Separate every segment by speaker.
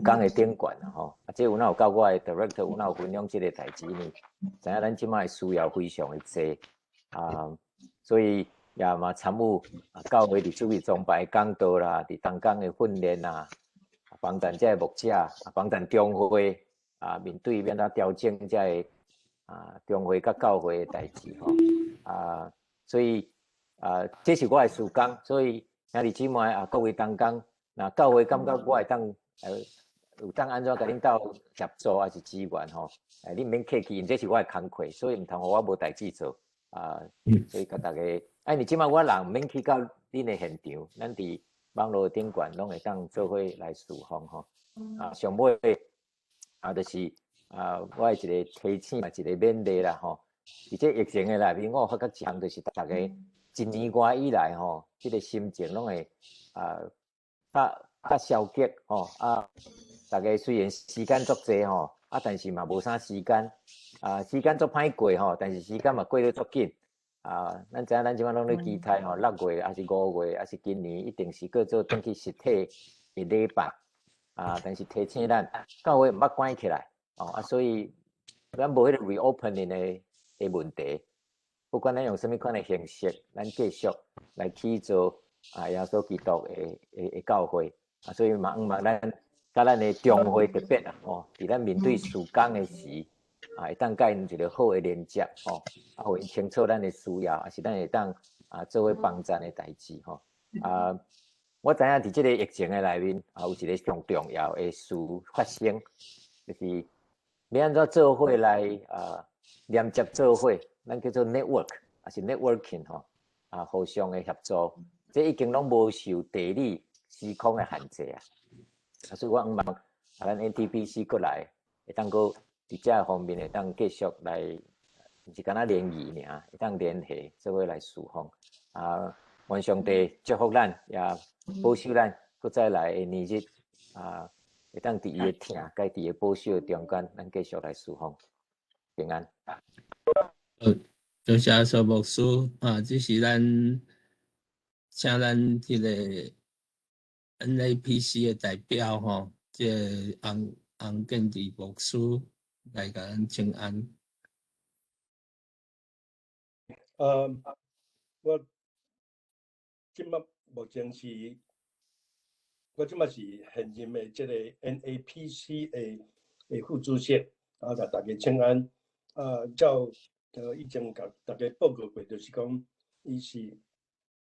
Speaker 1: 工的頂懸啊吼，啊，這有哪有佮我的 director 有哪有分享這个代誌呢？知影咱這擺需要非常的濟啊，所以也嘛參與啊，教會佇主日崇拜講道啦，佇同工的訓練啊，幫贊這个牧者，啊，幫贊中會啊，面對欲按怎調整這个啊，中會佮教會的代誌吼啊，所以啊，這是我的事工，所以兄弟姊妹啊，各位同工，若教會感覺我會當有當按怎共恁鬥協助抑是支援吼，恁毋免客氣，因這是我的工課，所以毋通予我無代誌做啊。所以共大家，啊，因為這擺我人毋免去到恁的現場，咱佇網路頂懸攏會當做伙來侍奉吼。啊，上尾啊，就是啊，我的一個提醒嘛，一個勉勵啦吼。佇這疫情的內面，我有發覺一項就是逐家一年外以來吼，這個心情攏會啊較較消極吼啊。逐家雖然時間足濟吼，啊，但是嘛無啥時間啊，時間足歹過吼，但是時間嘛過得足緊啊。咱知影咱這擺攏咧期待吼，6月抑是5月，抑是今年一定是閣做轉去實體的禮拜啊。但是提醒咱，教會毋捌關起來哦啊，所以咱無彼個 reopening 的問題。不管咱用啥物款的形式，咱繼續來去做啊，耶穌基督的教會啊，所以嘛，向望咱佮咱的中會特別啊，吼，佇咱面對事工的時，啊，會當佮𪜶一個好的連接，吼，啊，予𪜶清楚咱的需要，抑是咱會當啊做伙幫贊的代誌，吼，啊，我知影佇這個疫情的內面，啊，有一個上重要的事發生，就是欲按怎做伙來啊連接做伙，咱叫做 network，抑是 networking 吼，啊，互相的協助，這已經攏無受地理時空的限制啊。啊，所以我向望啊，咱 NTPC 過來會當閣佇這方面會當繼續來，毋是干焦聯誼爾，會當聯繫做伙來侍奉。啊，願上帝祝福咱，也保守咱，閣再來的年日啊，會當佇伊的疼，佮佇伊的保守的中間，咱繼續來侍奉，平安。
Speaker 2: 多謝蘇牧師啊，這是咱請咱這個 NAPC 的代表吼，這個洪洪建志牧師來共咱請安。
Speaker 3: 我這擺是現任的這個 NAPC 的副主席，啊，共大家請安。啊，照以前共大家報告過，就是講，伊是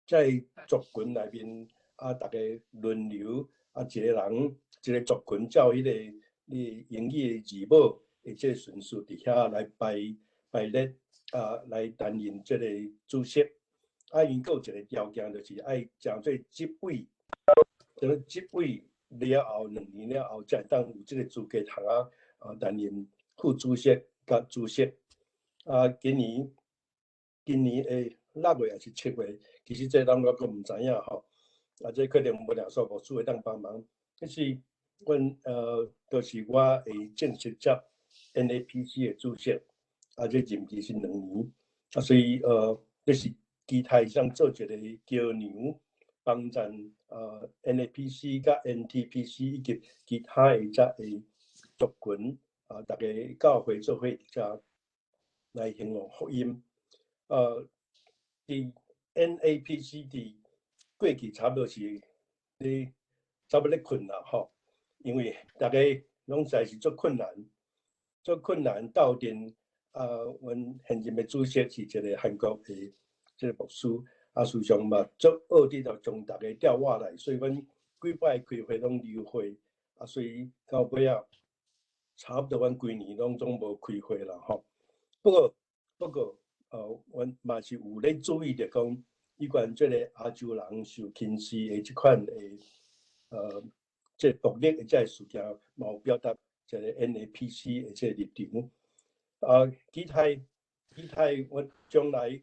Speaker 3: 在族群內面啊，逐家輪流啊，一個人一個族群照彼個你英語的字母的這個順序佇遐來排排列啊，來擔任這個主席。啊，𪜶閣有一個條件，就是愛誠做執委，這個執委了後2年了後，才會當有這個資格通啊啊擔任副主席佮主席。啊，今年的6月抑是7月，其實這咱我閣毋知影吼。啊，這可能無兩所牧師會當幫忙。彼時，阮就是我會正式接 NAPC 的主席，啊，這任期是2年，啊，所以這是期待想做一個橋梁，幫贊NAPC 佮 NTPC 以及其他的這個族群啊，逐家教會做伙遮來興揚福音。佇 NAPC 佇過去差不多是咧差不多咧睏啦吼，因為逐家攏實在是足困難，足困難鬥陣啊，阮現任的主席是一個韓國的這個牧師，啊，時常嘛足惡地就將逐家調倚來，所以阮幾擺開會攏流會，啊，所以到尾仔差不多阮規年攏總無開會啦吼。不過，阮嘛是有咧注意著講，有關這個亞洲人受輕視的這款的，這個暴力的這個事件，嘛有表達一個 NAPC 的這個立場。啊，期待阮將來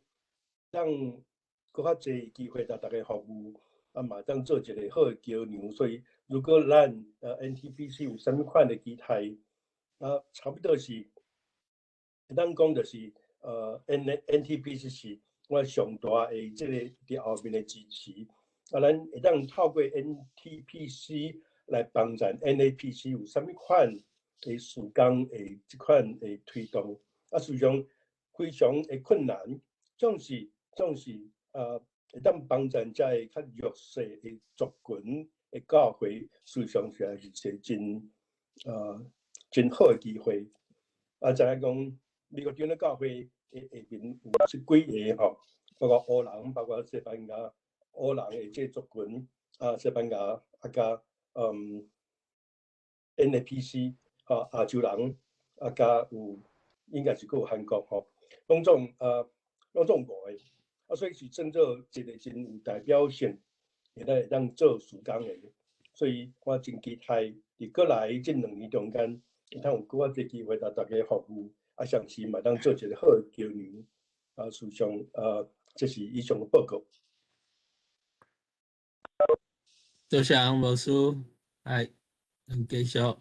Speaker 3: 當閣較濟機會，共大家服務，啊，嘛當做一個好的橋梁。所以，如果咱NTPC 有啥物款的期待，啊，差不多是，咱講就是NTPC 是阮上大的這個佇後面的支持。啊，咱會當透過 NTPC 來來幫贊 NAPC 有啥物款的事工的這款的推動。啊，事實上非常的困難，總是會當幫贊遮个較弱勢的族群的教會，事實上是一個真好的機會。啊，知影講美國長老教會的下面有這幾个吼，包括烏人，包括西班牙烏人的這族群，啊，西班牙啊，佮NAPC 吼，亞洲人，啊，佮有應該是閣有韓國吼，攏總五個，啊，所以是算做一個真有代表性，會當做事工的，所以我真期待佇過來這2年中間，會當有閣較濟機會來大家服務，啊，同時嘛當做一個好的橋梁，啊，事實上，這是以上的報告。
Speaker 2: 多謝洪牧師，來，咱繼續。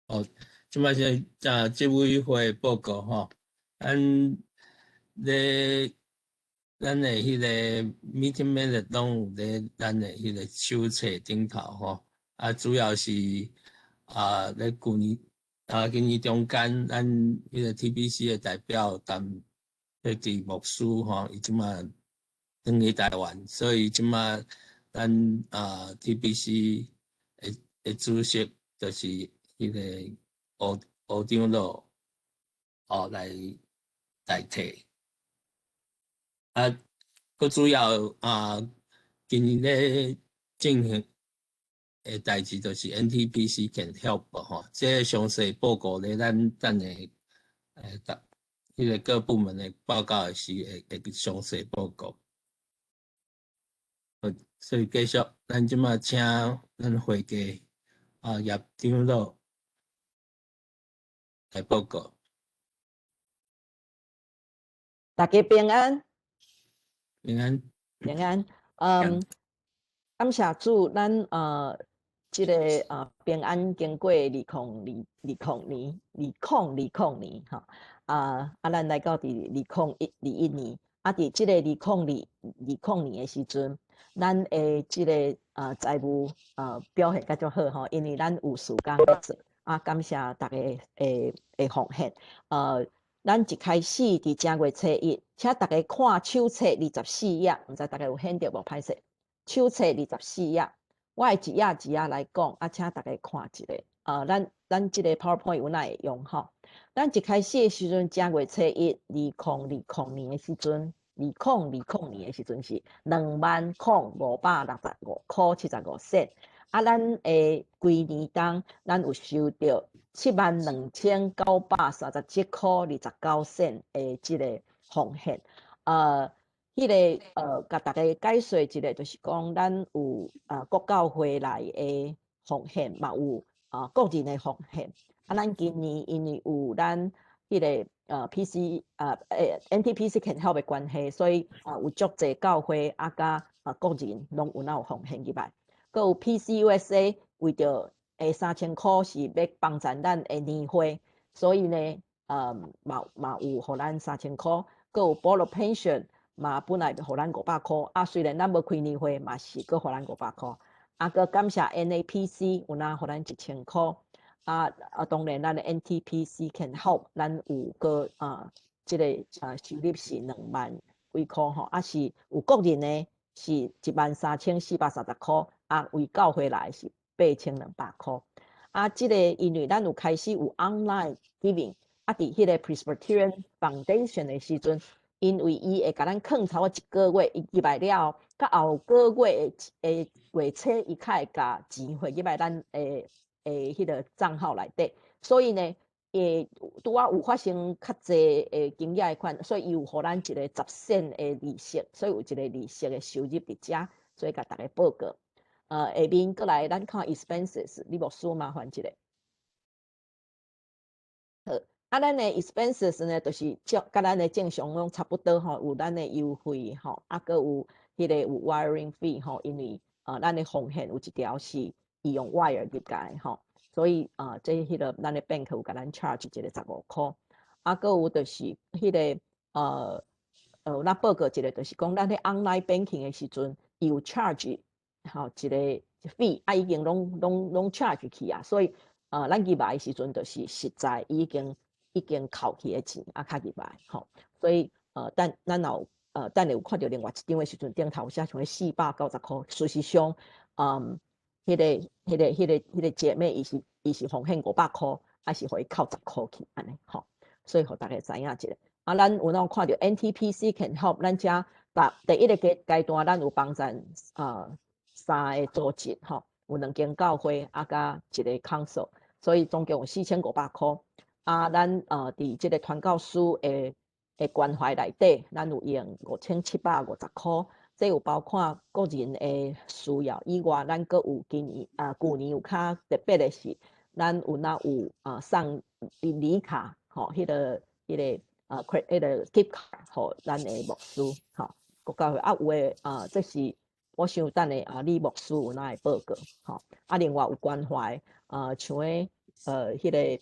Speaker 2: 哦，這擺是啊，執委會報告吼，咱咧咱的彼個 meeting minute 攏有佇咱的彼個手冊頂頭吼，啊，主要是啊，咧舊年啊，今年中間，咱彼個 TBC 的代表陳佩蒂牧師吼，伊這擺轉去台灣，所以這擺咱啊 TBC 的主席就是彼個吳長老哦來代替。啊，閣主要啊，今年咧進行的代誌就是 NTPC can help 吼，這個詳細報告咧，咱等下逐彼個各部門的報告的時會詳細報告。所以繼續，咱這擺請咱會計啊葉長老來報告。
Speaker 4: 大家平安，
Speaker 2: 平安，
Speaker 4: 平安。感謝主，咱這个平安經過2020，2020年吼，啊，咱來到佇2021年，啊，佇這個2020年的時陣，咱的這個財務表現較足好吼，因為咱有事工咧做，啊，感謝大家的奉獻。咱一開始佇正月初一，請大家看手冊24頁，毋知大家有顯著無？歹勢，手冊二十四頁，我會一頁一頁來講，啊，請大家看一下。咱這个 PowerPoint 有哪會用吼？咱一開始的時陣，正月初一，2020年的時陣，2020年的時陣是20,565塊75仙。啊，咱的規年當，咱有收著72,937塊29仙的這个奉獻。彼个共大家解說一下，就是講咱有國教會來的奉獻，嘛有個人的奉獻。啊，咱今年因為有咱彼个PC NTPC can help 的關係，所以有足濟教會啊，佮個人攏有哪有奉獻入來。閣有 PCUSA 為著3000箍是欲幫贊咱的年會，所以呢，嘛有予咱三千箍。閣有 Board of Pension 嘛本來予咱500箍，啊，雖然咱無開年會，嘛是閣予咱五百箍。啊，閣感謝 NAPC 有哪予咱1000箍。啊，當然咱的 NTPC can help，咱有閣這个收入是2萬幾箍吼，啊是有個人的是13,430箍，啊為教會來是8200箍。啊，這个因為咱有開始有 online giving，啊，佇彼个 Presbyterian Foundation 的時陣，因為伊會共咱囥差不多一個月，伊入來了，到後個月的月初，伊較會共錢匯入來咱的彼个帳號內底，所以呢，會拄仔有發生較濟的金額的款，所以伊有予咱一个10仙的利息，所以有一个利息的收入佇遮，所以共大家報告。下面閣來咱看 expenses，你牧師麻煩一下。好，啊，咱的 expenses 呢，就是照佮咱的正常攏差不多吼，有咱的郵費吼，啊，閣有彼个有 wiring fee 吼，因為咱的奉獻有一條是伊用 wire 入來吼，所以啊，這彼个咱的 bank 有共咱 charge 一個15箍。啊，閣有就是彼个咱報告一個，就是講咱佇 online banking 的時陣，伊有 charge 吼一個 fee，啊已經攏 charge 去啊，所以咱入來的時陣就是實在已經扣去的錢啊，較入來吼，所以等咱若有等下有看著另外一張的時陣，頂頭寫像490箍，事實上，彼個姐妹伊是奉獻500箍，還是予伊扣十箍去按呢吼，所以予大家知影一下。啊，咱有哪看著 NTPC can help，咱遮第一個階段，咱有幫贊三個組織吼，有兩間教會啊，佮一個 council，所以總共有4500箍。啊，咱佇這個傳教士的關懷內底，咱有用5750箍，這有包括個人的需要以外，咱閣有今年啊，舊年有較特別的是，咱有哪有啊送禮卡，吼，彼個 gift 卡，予咱的牧師，吼，國教會啊有的啊，這是我想等下啊，李牧師有哪會報告，吼，啊另外有關懷啊，像彼彼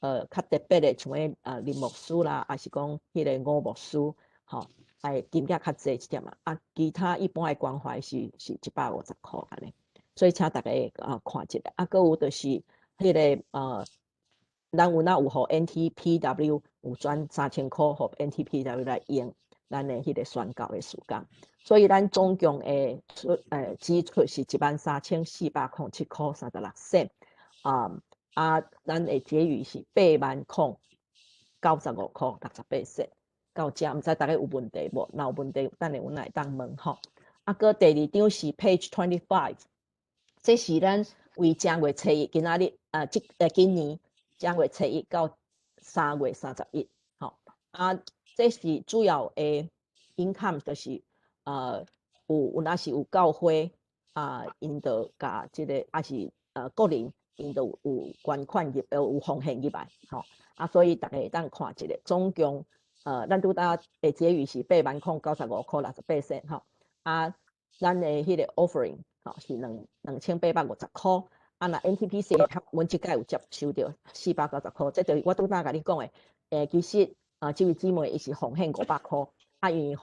Speaker 4: 個較特別的，像彼林牧師啦，抑是講彼個吳牧師，吼，愛金額較濟一點仔，啊，其他一般的關懷是150箍按呢，所以請大家啊看一下，啊，閣有就是彼個咱有哪有予 NTPW 有捐3000箍予 NTPW 來用咱的彼個宣教的時間，所以咱總共的支出是13,407箍36仙，啊。啊，咱的結餘是80,095箍68仙，到遮毋知大家有問題無？若有問題，等下阮會當問吼。啊，閣第二張是 page 25，這是咱為正月初一今仔日啊，這今年正月初一到3月31，吼。啊，這是主要的 income，就是有若是有教會啊，𪜶就共這個，抑是個人。𪜶就有捐款入，有奉獻入來，吼啊，所以大家會當看一下，總共咱拄才的結餘是80,095箍68仙，吼啊，咱的彼個 offering 吼是2850箍，啊，若 NTPC 阮這擺有接收著490箍，這就是我拄才共你講的，其實啊，這位姊妹伊是奉獻500箍，啊，因為予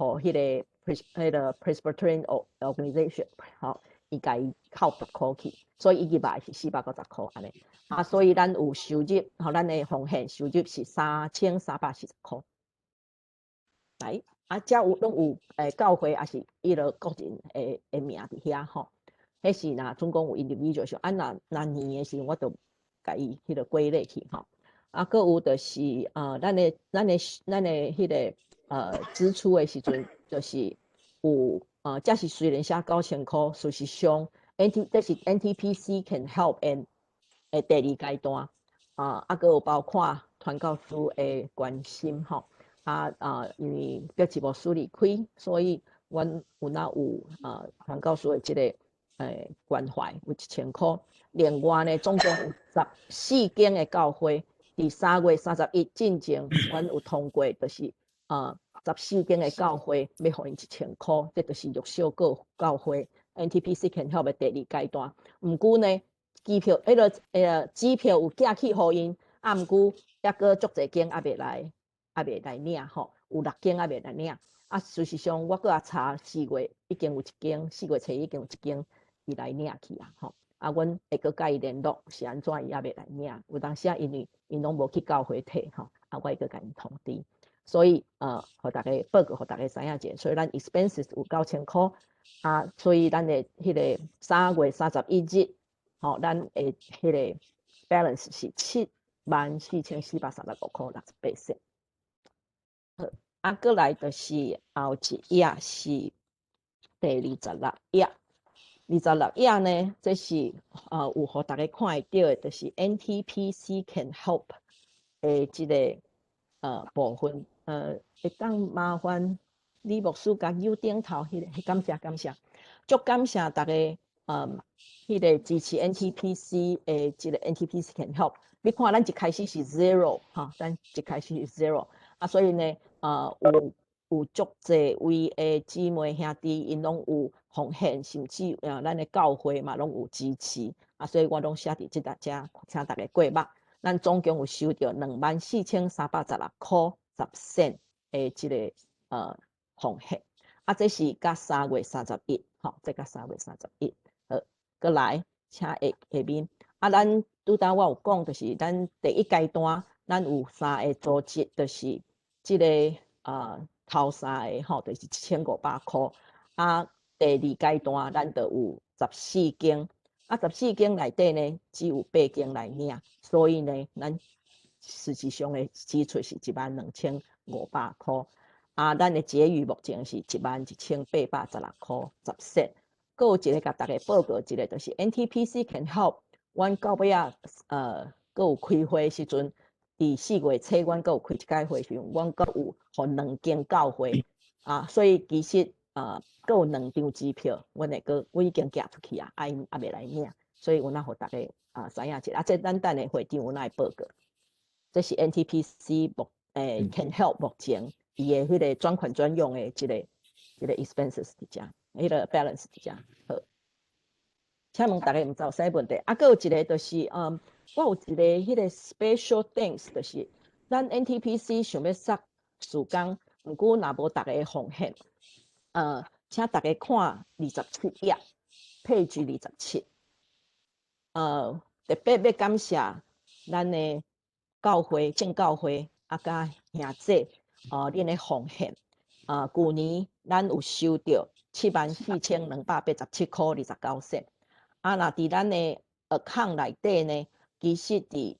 Speaker 4: 彼個 Presbyterian Organization 吼，伊共伊扣十箍去，所以伊入來是490箍按呢。啊，所以咱有收入，吼，咱的奉獻收入是3340箍。來，啊，遮有攏有教會，抑是伊個個人的名佇遐吼。彼是若總共有 individual 數，啊，若年的時陣，我就共伊彼個歸類去吼。啊，閣有就是咱的彼個支出的時陣，就是有這是雖然寫9000箍，事實上 這是 NTPC can help and 的第二階段，啊，閣有包括傳教士的關心吼，啊，因為別一牧師離開，所以阮有哪有傳教士的這個關懷有1000箍。另外呢，總共有14間的教會，佇3月31進前，阮有通過，就是14間的教會欲予𪜶1000箍，這就是弱小教會 NTPC can help 的第二階段。毋過呢，支票，彼個支票有寄去予𪜶，啊，毋過抑閣足濟間猶未來領吼，有六間猶未來領。啊，事實上我閣也查四月已經有一間，4月初已經有一間伊來領去啊，吼。啊，阮會閣共伊聯絡，是按怎伊猶未來領？有當時啊，因為𪜶攏無去教會提吼，啊，我會閣共𪜶通知。所以予大家報告，予大家知影者。所以咱 expenses 有9000箍，啊，所以咱的彼個3月31日，吼，咱的彼個 balance 是74,435箍68仙。好，啊，閣來就是後一頁是第26頁。二十六頁呢，這是有予大家看會著的，就是 NTPC can help 的這個部分。會當麻煩李牧師共右頂頭彼個，感謝感謝，足感謝大家，彼個支持 NTPC 的這個 NTPC can help。你看，咱一開始是 zero 哈，咱一開始是 zero 啊，所以呢，有足濟位的姊妹兄弟，𪜶攏有奉獻，甚至咱的教會嘛攏有支持啊，所以我攏寫佇這搭遮，請大家過目。咱總共有收著24,316箍10仙的這個奉獻，啊，這是佮3月31。吼，這到3月31。好，閣來，請下下面。啊，咱拄才我有講，就是咱第一階段，咱有三个組織，就是這个頭三个吼，就是1500箍。啊，第二階段咱就有十四間，啊，十四間內底呢，只有八間來領，所以呢，咱實際上的支出是12,500箍。啊，咱的結餘目前是11,816箍10仙。閣有一个共大家報告一个，就是 NTPC can help。阮到尾仔，閣有開會時陣，佇4月初，阮閣有開一擺會時，阮閣有予兩間教會啊，所以其實閣有兩張支票，阮會閣阮已經寄出去啊，啊𪜶猶未來領，所以阮仔予大家知影一下，啊，這咱等下會長有哪會報告。這是 NTPC can help 目前伊的彼个專款專用的這個 expenses 佇遮，彼个 balance 佇遮。好。請問大家毋知有啥問題？啊，閣有一个就是，我有一个彼个 special thanks，就是咱 NTPC 想欲捒事工，毋過若無大家的奉獻，請大家看27頁，page 二十七，特別欲感謝咱的教會、正教會啊，佮兄姊，恁的奉獻，啊，舊年咱有收著74,287箍29仙。啊，若佇咱的 account 內底呢，其實佇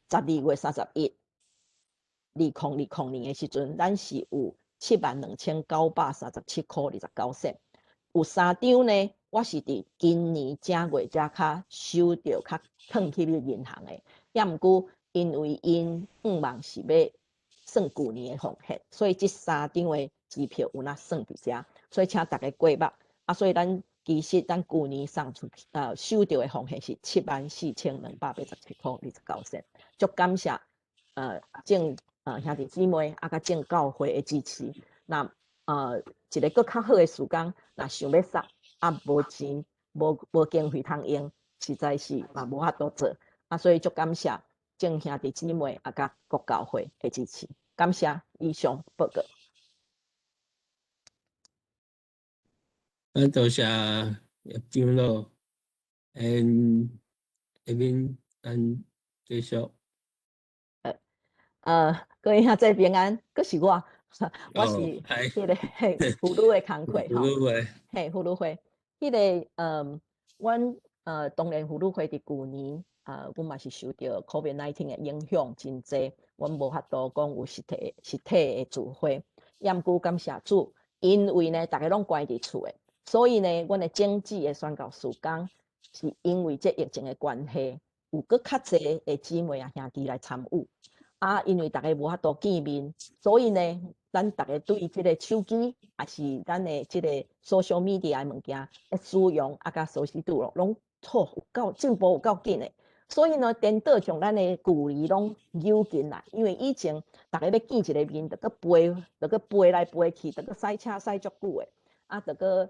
Speaker 4: 12月31，2020年的時陣，咱是有72,937箍29仙。有三張呢，我是佇今年正月才較收著，較囥去銀行的。抑毋過因為𪜶向望是欲算舊年的奉獻，所以這三張的支票有哪算佇遮，所以請大家過目。啊，所以咱其實咱舊年送出去，收著的奉獻是74,287箍29仙，足感謝眾兄弟姊妹啊，佮眾教會的支持。那一个閣較好的事工，若想欲捒啊，無錢，無經費通用，實在是嘛無法度做。啊，所以足感謝眾兄弟姊妹啊，佮各教會的支持。感謝，以上報告。
Speaker 2: 啊，多謝葉長老，嗯，下面咱繼續。
Speaker 4: 各位兄姊平安，閣是我，我是彼个婦女的工課
Speaker 2: 吼，婦女會，
Speaker 4: 嘿，婦女會，彼个阮當然婦女會佇舊年啊，阮嘛是受著 COVID-19 的影響真濟，阮無法度講有實體的聚會，抑毋過感謝主，因為呢，逐家攏關佇厝的，所以呢，阮的種子的宣教事工是因為這疫情的關係，有閣較濟的姊妹啊兄弟來參與。啊，因為逐家無法度見面，所以呢，咱逐家對這个手機，抑是咱的這个 social media 的物件的使用，啊，佮熟悉度咯，攏錯有夠進步有夠緊的。所以呢，顛倒將咱的距離攏扭近來，因為以前逐家欲見一个面，著閣飛，著閣飛來飛去，著閣駛車駛足久的，啊，著閣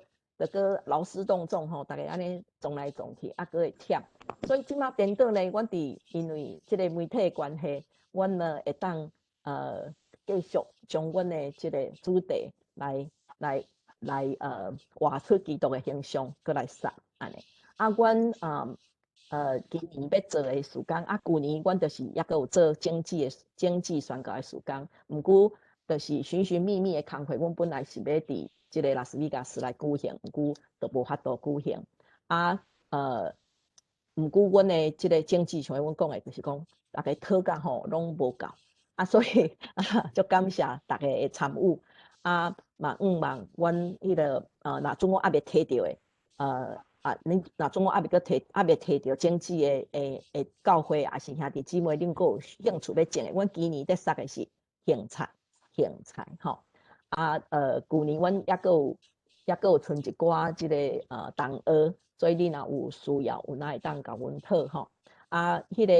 Speaker 4: 勞師動眾吼，逐家按呢撞來撞去，啊，閣會忝。所以這馬顛倒呢，阮佇因為這个媒體的關係，阮呢會當繼續將阮的這个主題來活出基督的形象，閣來捒按呢。啊，阮今年欲做的事工，啊，舊年阮就是猶閣有做種子宣教的事工，毋過就是尋尋覓覓的工課，阮本來是欲佇這个拉斯維加斯來舉行，毋過都無法度舉行。啊，毋過阮的這个種子像阮講的，就是講逐家討甲吼攏無夠，啊，所以啊，足感謝逐家的參與，啊，嘛向望阮彼个若準我猶未提著的，啊，恁若準我猶未提著種子的教會，抑是兄弟姊妹，恁閣有興趣欲種的，阮今年咧捒的是莧菜，莧菜吼。啊，舊年阮猶閣有賰一寡這个同學，所以你若有需要，有哪會當共阮討吼。啊，彼个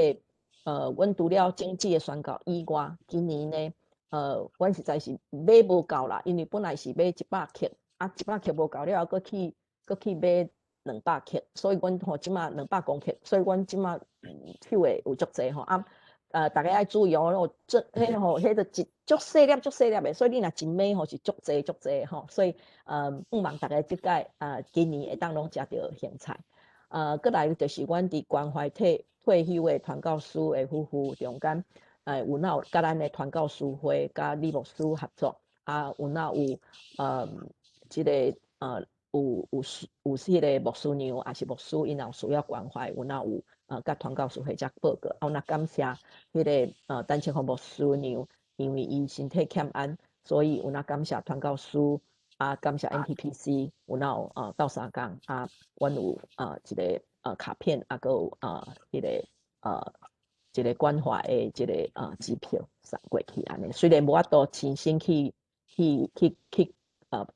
Speaker 4: 阮除了種子的宣教以外，今年呢，阮實在是買無夠啦，因為本來是買100克，啊，100克無夠了後，閣去買200克，所以阮吼這馬200公克，所以阮這馬抽的有足濟吼啊。逐家愛注意哦，這彼吼，彼個一足細粒足細粒的，所以你若一買吼是足濟足濟吼，所以向望逐家這擺今年會當攏食著莧菜。閣來就是阮佇關懷退休的傳教士的夫婦中間，有哪有佮咱的傳教士會佮李牧師合作，啊，有哪有這個有彼個牧師娘，抑是牧師，𪜶若有需要關懷，有哪有佮傳教士會遮報告。啊，有若感謝彼個陳清鳳牧師娘，因為伊身體欠安，所以有若感謝傳教士，啊，感謝 NTPC，有哪有鬥相共啊，阮有一個卡片，啊，閣有彼個一個關懷的這個支票送過去按呢。雖然無法度親身去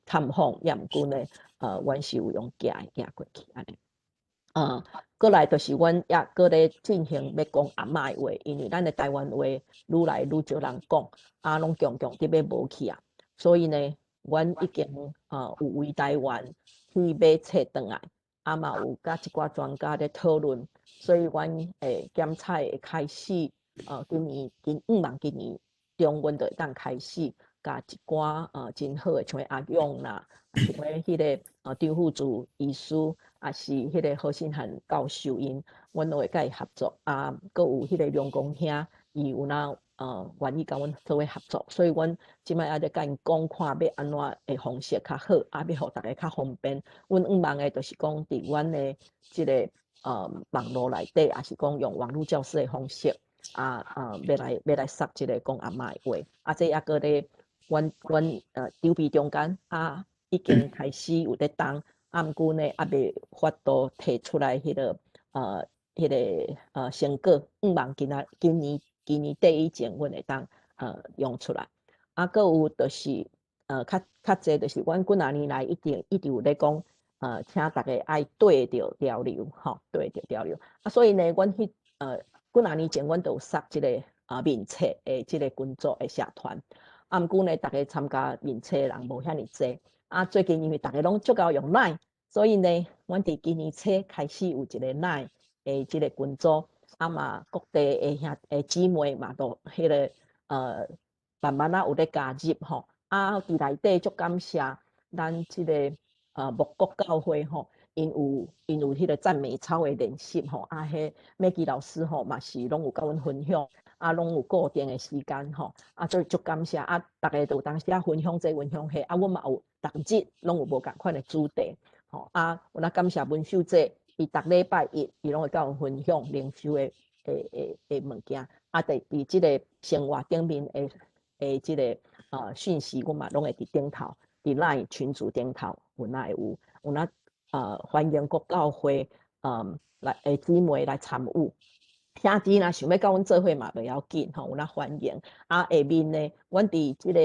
Speaker 4: 探訪，也毋過呢，阮是有用寄寄過去按呢。閣來就是阮也閣咧進行欲講阿嬤的話，因為咱的台灣話愈來愈少人講，啊，攏強強佇欲無去啊，所以呢，阮已經有為台灣去買冊轉來，啊嘛有佮一寡專家咧討論，所以阮會檢採會開始，今年今向望今年中阮就會當開始，共一寡真好的，像阿勇啦，像彼個張富柱醫師，抑是彼個何信漢教授𪜶，阮攏會佮伊合作，啊，閣有彼個梁公兄，伊有哪願意佮阮做伙合作，所以阮這擺猶咧佮𪜶講看欲按怎的方式較好，啊，欲予逐家較方便。阮向望的就是講，佇阮的這個網路內底，抑是講用網路教室的方式，啊欲來說這個講阿嬤的話，啊，這猶閣咧，阮籌備中間，啊，已經開始有咧動，啊，毋過呢，猶未法度提出來彼個成果，向望今仔今年今年底以前，阮會當用出來。啊，閣有就是較濟就是阮幾若年來一直一直有咧講，請逐家愛對著潮流，吼，對著潮流。啊，所以呢，阮彼幾若年前，阮就有設這個面冊的這個群組的社團。啊，毋過呢，逐家參加面冊的人無遐爾濟。啊，最近因為逐家攏足𠢕用 LINE，所以呢，阮佇今年初開始有一個 LINE 的這個群組。啊嘛，各地的兄弟姊妹嘛，都彼個慢慢仔有咧加入吼。啊，佇內底足感謝咱這個木國教會吼，𪜶有彼個讚美操的練習吼。啊，彼美琪老師吼嘛是攏有佮阮分享，啊，攏有固定的時間吼。啊，所以足感謝啊，逐家都有當時仔分享這分享彼，啊，阮嘛有逐日攏有無仝款的主題吼。啊，有若感謝文秀姐。伊逐禮拜一，伊攏會佮阮分享靈修的物件，啊，佇這個生活頂面的這個訊息，阮嘛攏會佇頂頭，佇 LINE 群組頂頭，有哪會有，有哪歡迎各教會來的姊妹來參與。兄弟若想欲佮阮做伙嘛袂要緊吼，有哪歡迎。啊，下面呢，阮佇這個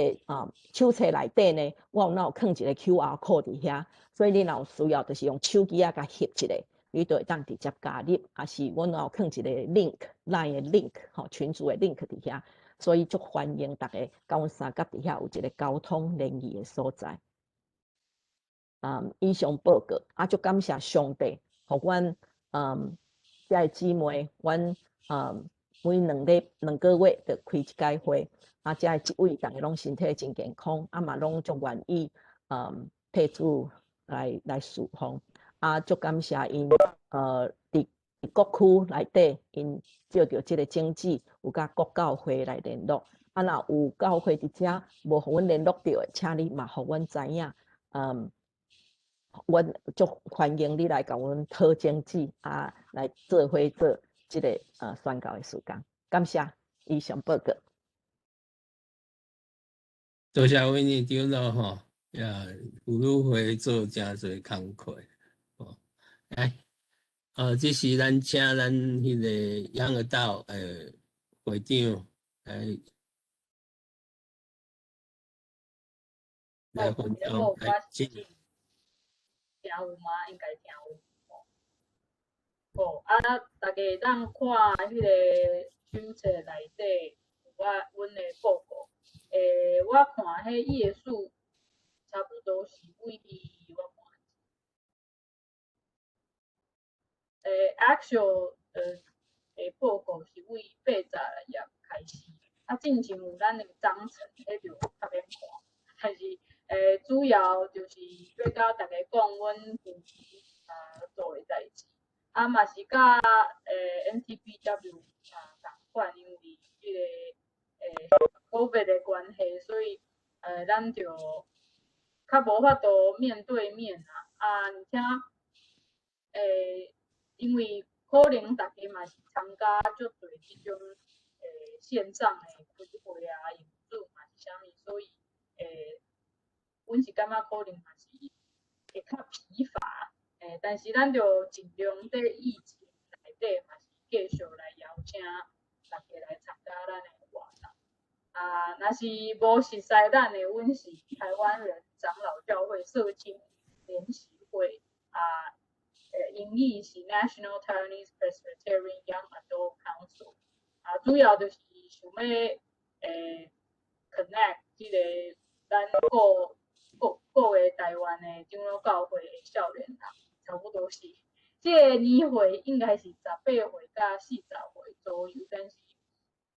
Speaker 4: 手冊內底呢，我有哪有囥一個 QR code 佇遐，所以你若有需要，就是用手機仔共翕一下，你就會當直接加入，抑是阮有囥一個 link，LINE 的 link，吼，群組的 link 佇遐，所以足歡迎逐家佮阮相佮佇遐有一個溝通聯誼的所在。以上報告，啊，足感謝上帝，予阮遮个姊妹，阮每2個月就開一擺會，啊，遮個這位逐家攏身體真健康，啊嘛攏足願意替主來侍奉。啊，足感謝𪜶，佇各區內底，𪜶借著這個種子，有佮各教會來聯絡。啊，若有教會佇遮無予阮聯絡著的，請你嘛予阮知影。阮足歡迎你來共阮討種子，啊，來做伙做這個宣教的事工。感謝，以上報告。
Speaker 2: 多謝維尼長老吼，也婦女會做誠濟工課。來，這是咱請咱彼個楊個道會長來分享來請。
Speaker 5: 聽有嗎？應該聽有。好，啊，逐家會當看彼個手冊內底有我阮的報告。我看彼頁數差不多是對我看。Actual 的報告是對80頁開始。啊，進前有咱的章程，彼就較免看。但是主要就是欲佮大家講阮舊年做的代誌。啊，嘛是佮NTPW 仝款，因為這個COVID 的關係，所以咱就較無法度面對面啊。啊，而且因為可能大家嘛是參加足濟這種線上的開會啊、用 Zoom 嘛是啥物，所以阮是感覺可能嘛是會較疲乏。但是咱就盡量佇疫情內底嘛是繼續來邀請大家來參加咱的活動。啊，若是無熟似咱的，阮是臺灣人長老教會社青聯席會啊，英語是 National Taiwanese Presbyterian Young Adult Council。啊，主要就是想欲connect 這個咱各各各个臺灣的長老教會的少年人，差不多是這個年歲應該是18歲佮40歲左右，但是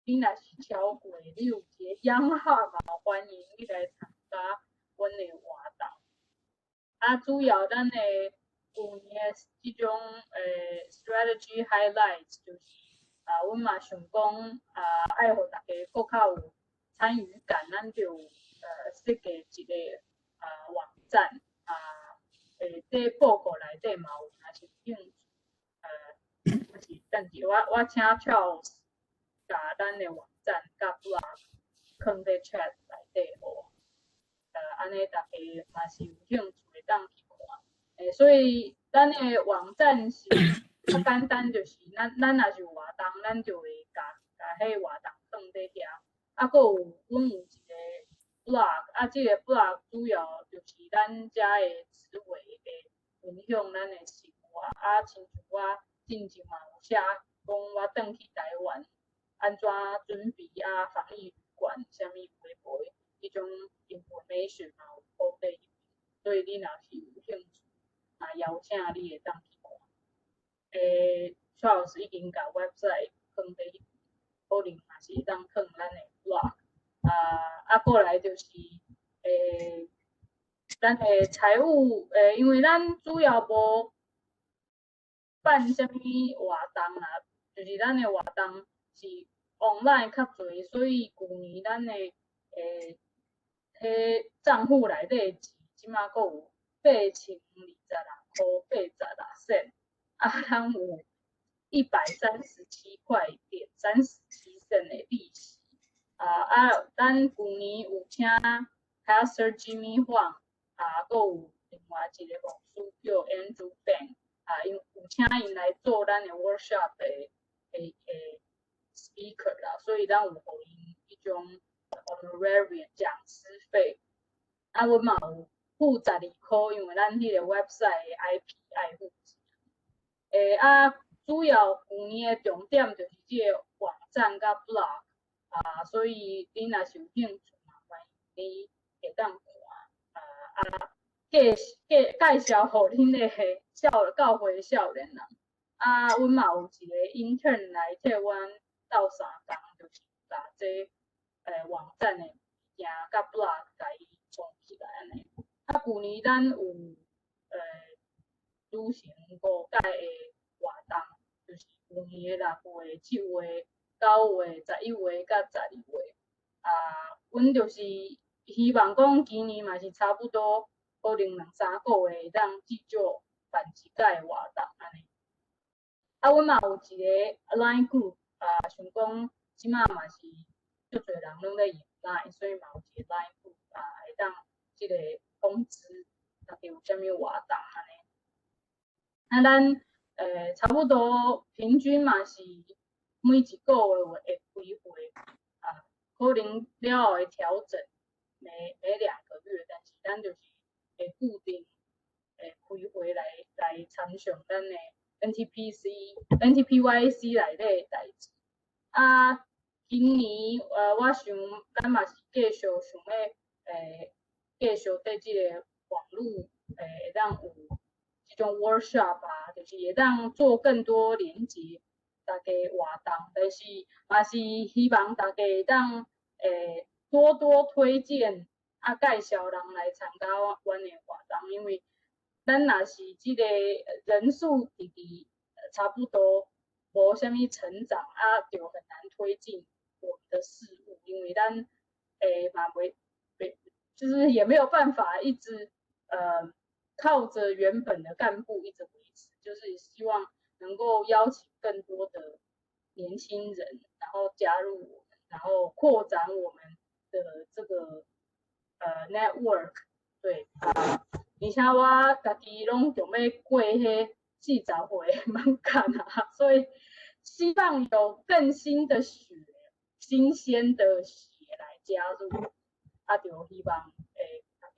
Speaker 5: 你若是超過，你有一個 young heart 嘛，歡迎你來參加阮的活動。啊，主要咱的舊年的這種strategy highlights 就是啊，阮嘛想講啊，愛予大家閣較有參與感，咱就設計一個網站啊，這報告內底嘛有，若是有興趣，我是等下我請 Charles 共咱的網站佮 blog 囥佇 chat 內底予我，按呢大家嘛是有興趣會當去看。所以咱的網站是較簡單，就是咱若是有活動，咱就會共彼活動放佇遐。啊，閣有阮有一個 blog，啊，這個 blog 主要就是咱遮的執委會分享咱的生活。啊，親像我進前嘛有寫講我轉去臺灣按怎準備啊，防疫旅館啥物有的無的，彼種 information 嘛有鋪佇彼邊，所以你若是有興趣，嘛邀請你會當去看。Charles 已經共 website 放佇彼邊，可能嘛是會當放咱的 blog。啊，過來就是咱的財務，因為咱主要無辦啥物活動啦，就是咱的活動是 online 較濟，所以舊年咱的彼帳戶內底錢，這馬閣有8026塊86仙，啊，咱有137塊點37仙的利息。啊，咱舊年有請 Pastor Jimmy Huang，啊，閣有另外一個牧師叫 Andrew Fang，啊，𪜶有請𪜶來做咱的 workshop 的 speaker 啦，所以咱有予𪜶彼種 honorarium 講師費。啊，阮嘛有付12箍，因為咱彼個 website 的 IP 愛付錢。啊，主要舊年的重點就是這個網站佮 blog。啊，所以你若是有興趣嘛，歡迎你會當看。啊，介紹予恁的教會少年人。啊，阮嘛有一個 intern 來替阮鬥相共，就是共這網站的物件佮 blog 共伊創起來按呢。啊，舊年咱有舉行五屆的活動，就是舊年的6月、7月、9月、11月佮12月。啊，阮就是希望講今年嘛是差不多，可能兩三個月會當至少辦一屆活動按呢。啊，阮嘛有一個 Line group，啊，想講這馬嘛是足濟人攏咧用 Line，所以嘛有一個 Line group 啊，會當這個通知大家有啥物活動按呢。啊，咱差不多平均嘛是每一個月會開會，啊，可能了後會調整每2個月，但是咱就是會固定開會來參詳咱的 NTPC、NTPYAC 內底的代誌。啊，今年我想咱嘛是繼續想欲繼續佇這個網路會當有這種 workshop 啊，就是會當做更多連結。大家活動，但是嘛是希望大家會當多多推薦啊，介紹人來參加阮的活動，因為咱若是這个人數直直差不多，無啥物成長啊，就很難推進我們的事務，因為咱嘛袂袂，就是也沒有辦法一直靠着原本的幹部一直維持，就是希望能夠邀請更多的年輕人，然後加入我們，然後擴展我們的這個network。對啊，而且我家己攏準備過彼40歲的門檻啊，所以希望有更新的血、新鮮的血來加入，啊，就希望大家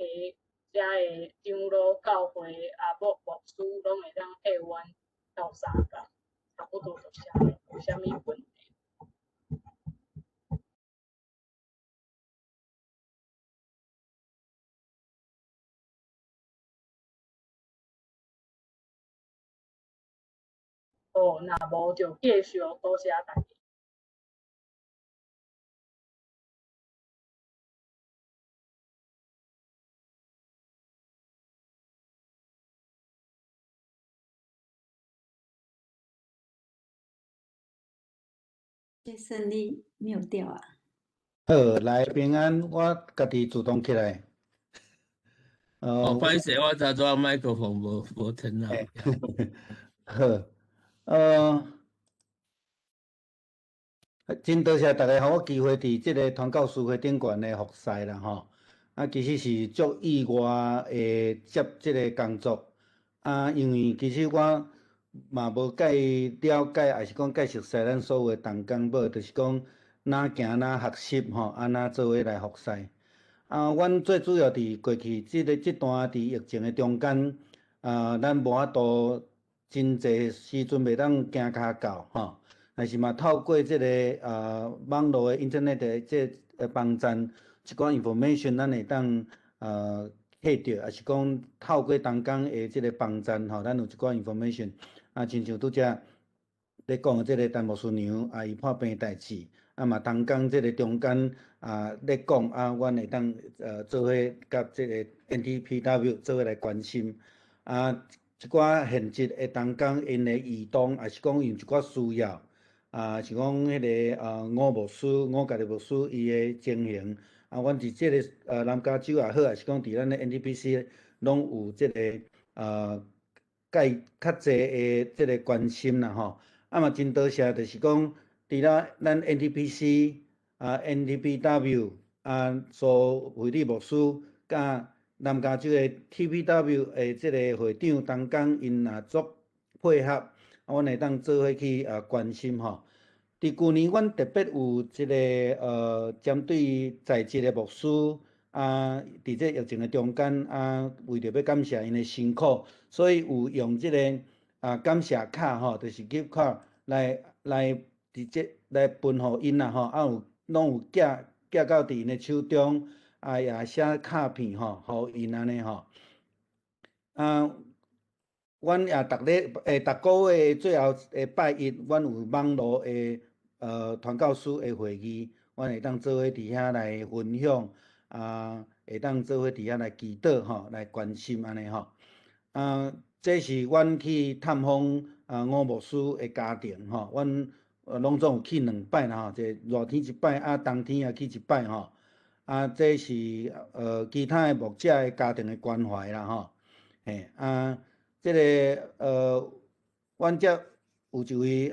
Speaker 5: 遮的長老教會啊，牧師攏會當替阮鬥相共，差不多就是按呢，無啥物問題。哦，若無就繼續多謝大家。
Speaker 6: 謝勝利沒有掉啊。
Speaker 7: 好，來平安，我家己主動起來。
Speaker 2: 哦，歹勢，我拄仔麥克風無聽到。
Speaker 7: 好，真多謝大家予我機會佇這个傳教士會頂懸的服侍啦吼。啊，其實是足意外會接這个工作。啊，因為其實我嘛無介了解，抑是講介熟悉咱所有的同工，無就是講哪行哪學習吼，按怎做伙來服侍。啊，阮最主要佇過去這个這段佇疫情的中間，啊，咱無法度真濟時陣袂當行跤到吼，但是嘛透過這个網路的 Internet 的這个網站，一寡 information 咱會當摕著，抑是講透過同工的這个網站吼，咱有一寡 information。啊，親像拄才咧講的這个陳牧師娘啊，伊破病代誌，啊嘛同工這个中間啊咧講啊，阮會當做伙佮這个 NTPW 做伙來關心啊，一寡現職的同工𪜶的移動，抑是講有一寡需要啊，是講彼个吳牧師、吳家的牧師伊的情形啊，阮佇這个南加州也好，抑是講佇咱的 NTPC 攏有這个介較濟的這个關心啦吼，啊嘛真多謝，就是講除了咱 NTPC 啊、NTPW 啊蘇惠理牧師，佮南加州的 TPW 的這个會長同工，𪜶也足配合，啊，阮會當做伙去關心吼。佇舊年，阮特別有一个針對在職的牧師啊，佇這疫情的中間啊，為著欲感謝𪜶的辛苦，所以有用這个感謝卡吼，就是 gift card 來直接來分予𪜶啦吼，啊有攏有寄到佇𪜶的手中，啊也寫卡片吼，予𪜶按呢吼。啊，阮也逐禮逐个月最後的拜一，阮有網路的傳教士的會議，阮會當做伙佇遐來分享，啊，會當做伙佇遐來祈禱吼，來關心按呢吼。啊，這是阮去探訪吳牧師的家庭吼，阮攏總有去兩擺啦吼，一個熱天一擺，啊冬天也去一擺吼。啊，這是其他的牧者的家庭的關懷啦吼。嘿，啊，這个阮遮有一位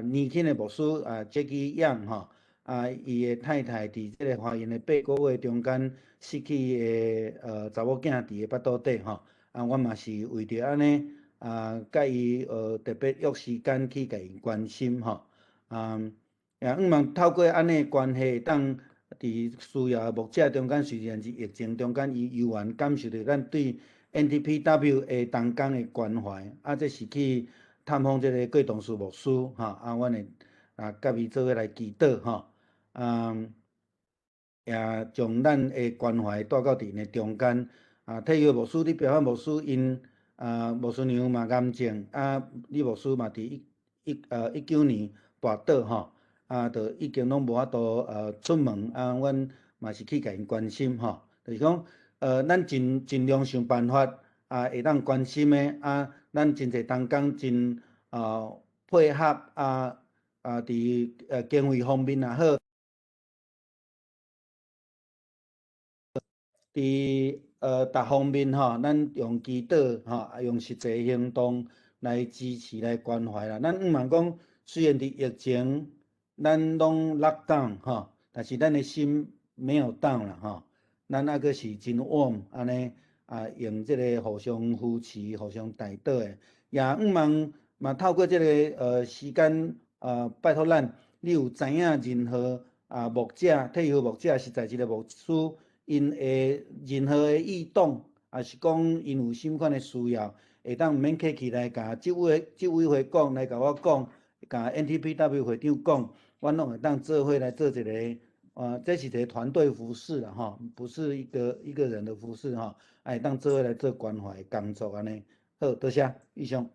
Speaker 7: 年輕的牧師啊，Jackie Young 吼，啊，伊的太太佇這个懷孕的8個月中間失去的查某囝佇个腹肚底吼，啊，阮嘛是為著按呢啊，佮伊特別約時間去共𪜶關心吼，啊，也向望透過按呢關係，會當佇需要的牧者中間，雖然是疫情中間，伊猶原感受著咱對 NTPW 的同工的關懷，啊，這是去探訪這个郭董事牧師吼，啊，阮會啊佮伊做伙來祈禱吼，啊，也將咱的關懷帶到佇𪜶的中間。啊，退休牧師李表漢牧師𪜶啊，牧師娘嘛癌症，啊，李牧師嘛佇19年跋倒吼，啊，就已經攏無法度出門啊，阮嘛是去共𪜶關心吼，就是講咱盡量想辦法啊，會當關心的啊，咱真濟同工真配合啊啊，佇經費方面也好，佇逐方面吼，咱用祈禱吼，用實際行動來支持、來關懷啦。咱毋茫講，雖然佇疫情，咱攏 lock down 吼，但是咱的心沒有 down 啦吼。咱猶閣是真 warm 按呢啊，用這个互相扶持、互相代禱的。也毋茫嘛透過這个時間拜託咱，你有知影任何啊牧者、退休牧者，實在一个牧師，𪜶的任何的異動，抑是講𪜶有啥款的需要，會當毋免客氣來共執委會講，來共我講，共 NTPW 會長講，阮攏會當做伙來做一个，啊，這是一个團隊服事啦吼，不是一個一個人的服事吼，會當做伙來做關懷工作按呢。好，多謝，以上。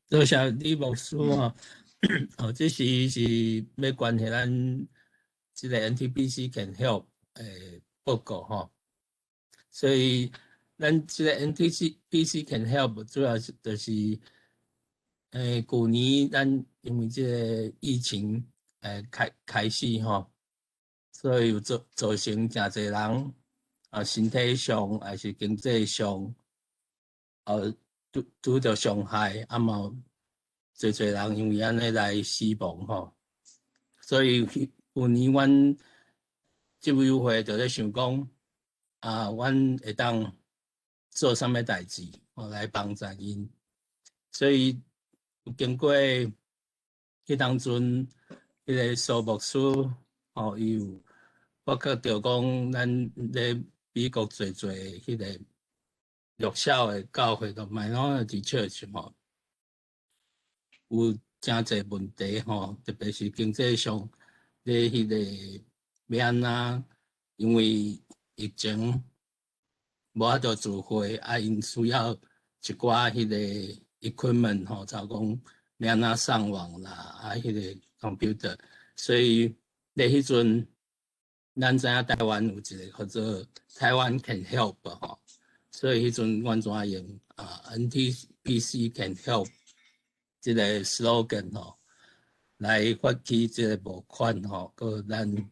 Speaker 2: 多謝李牧師吼，哦，這是欲關係咱這个 NTPC can help 的報告吼，所以咱這个 NTPC can help 主要是就是，舊年咱因為這个疫情開始吼，所以有造成誠濟人啊身體上還是經濟上，拄著傷害，啊嘛有濟濟人因為按呢來死亡吼，所以舊年阮執委會就咧想講，啊，阮會當做啥物代誌，吼來幫助𪜶，所以有經過彼當陣，彼个蘇牧師吼，伊有發覺著講，咱咧美國濟濟彼个弱小的教會，就 minority church 吼，有誠濟問題吼，特別是經濟上咧彼个欲按怎，因為疫情無法度聚會，啊，𪜶需要一寡彼个 equipment 吼，就講欲按怎上網啦，啊，彼个 computer，所以咧彼陣，咱知影台灣有一个叫做台灣 can help 吼，所以彼陣阮怎用啊 NTPC can help 這个 slogan 吼，來發起這个募款吼，閣咱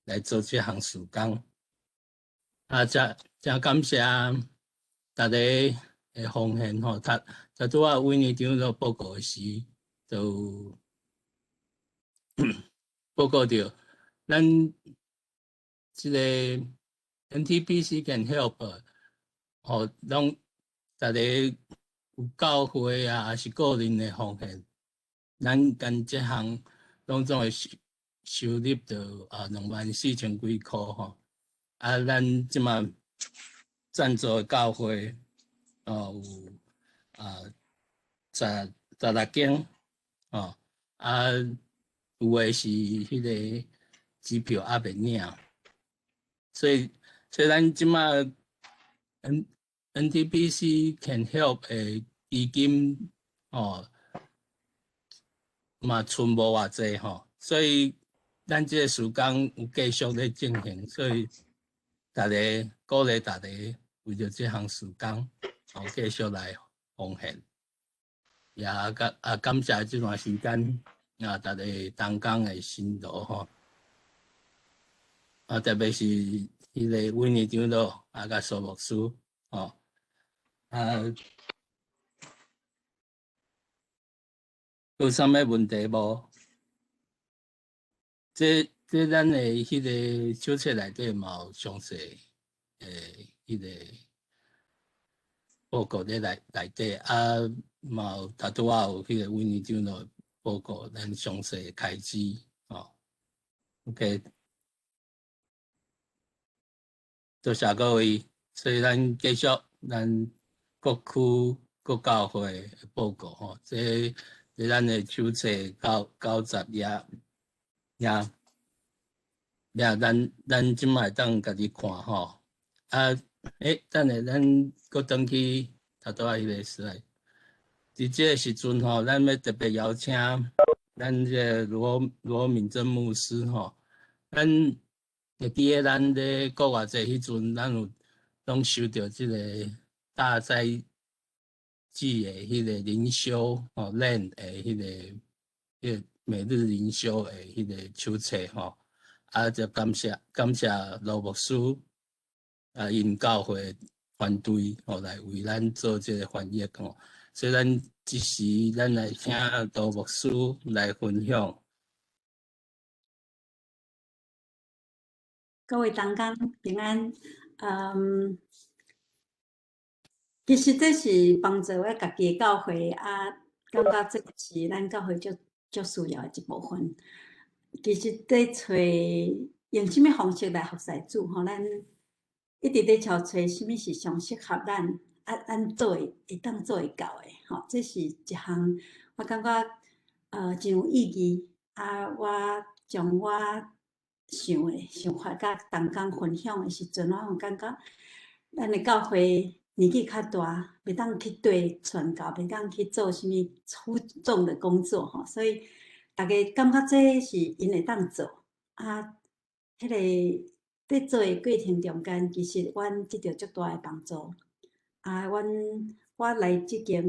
Speaker 2: 來做這項事工。啊，誠誠感謝逐家的奉獻吼，拄拄仔委員長咧報告時，就報告著咱這个 NTPC can help 吼，攏逐家有教會啊，抑是個人的奉獻，咱干這項攏總會收入著啊24,000幾箍吼。啊，咱這馬贊助的教會哦有啊16間哦，啊有的是彼个支票猶未領，所以咱這馬 NTPC can help 的基金哦嘛賰無偌濟吼，所以咱這个事工有繼續咧進行，所以逐家鼓勵逐家為著這項事工，哦繼續來奉獻，也感啊感謝這段時間啊，逐家同工的辛勞吼，啊特別是彼个委員長老啊，佮蘇牧師吼，啊有啥物問題無？這咱的彼个手冊內底嘛有詳細的彼个報告佇內底，啊嘛有拄拄仔有彼个委員長老報告咱詳細開支，吼。OK，多謝各位，所以咱繼續咱各區各教會的報告吼，這咱的手冊90頁，也，咱這擺會當家己看吼，啊，欸，等下咱閣轉去頭拄仔彼个 slide。佇這个時陣吼，咱欲特別邀請咱這个羅敏珍牧師吼。咱會記得咱咧國外節彼陣，咱有攏收著這个大齋季的彼個靈修吼，咱的彼個每日靈修的彼個手冊吼。啊，就感謝羅牧師啊，𪜶教會團隊吼來為咱做這个翻譯吼。所以咱這時咱來請羅牧師來分享。
Speaker 6: 各位同工平安，其實這是幫助我家己的教會啊，感覺這是咱教會足足需要的一部分。其實佇揣用啥物方式來服侍主吼，咱一直佇揣啥物是上適合咱啊，咱做會會當做會到的吼，這是一項我感覺真有意義啊！我將我想的想法佮同工分享的時陣，我有感覺咱的教會年紀較大，袂當去對傳教，袂當去做啥物粗重的工作吼，所以逐家感覺這是𪜶會當做啊。彼个佇做的過程中間，其實阮得著足大的幫助。啊，阮我來這間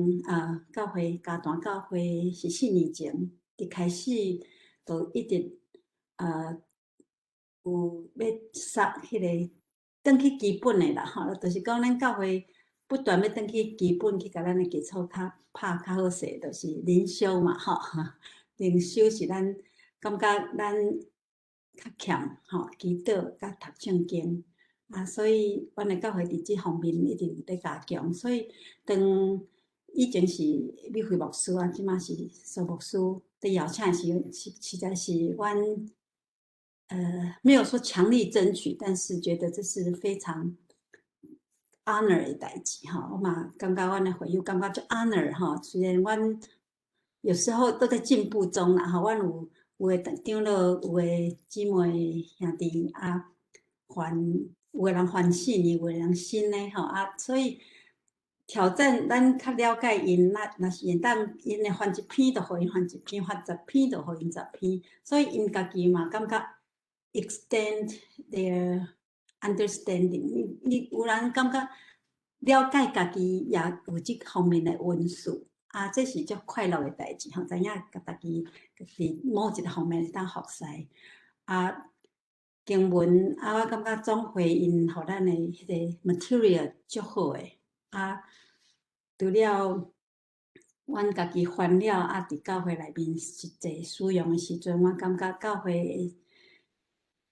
Speaker 6: 教會，嘉潭教會是4年前，一開始就一直有欲殺彼个轉去基本的啦吼，就是講咱教會不斷欲轉去基本，去共咱的基礎較拍較好勢，就是靈修嘛吼。靈修是咱感覺咱較欠吼，祈禱佮讀聖經啊，所以阮的教會佇這方面一直有佇加強。所以當以前是美惠牧師啊，這馬是蘇牧師佇邀請的時陣，實在是阮沒有說強力爭取，但是覺得這是非常 honor 的代誌吼。我嘛感覺阮的會友感覺足 honor 吼，雖然阮有時候都在進步中啦吼，阮有的長老，有的姊妹兄弟啊，還有的人還4年，有的人新的吼啊，所以挑戰咱較了解𪜶，若是會當𪜶會翻一篇，就予𪜶翻一篇；翻10篇，就予𪜶10篇。所以𪜶家己嘛感覺 extend their understanding。你有人感覺了解家己也有這方面的恩賜。啊，這是足快樂的代誌吼，知影家己佇某一個方面會當服侍。啊，經文啊，我感覺總會𪜶予咱的彼個 material 足好的。啊，除了阮家己翻了，啊，佇教會內面實際使用的時陣，我感覺教會的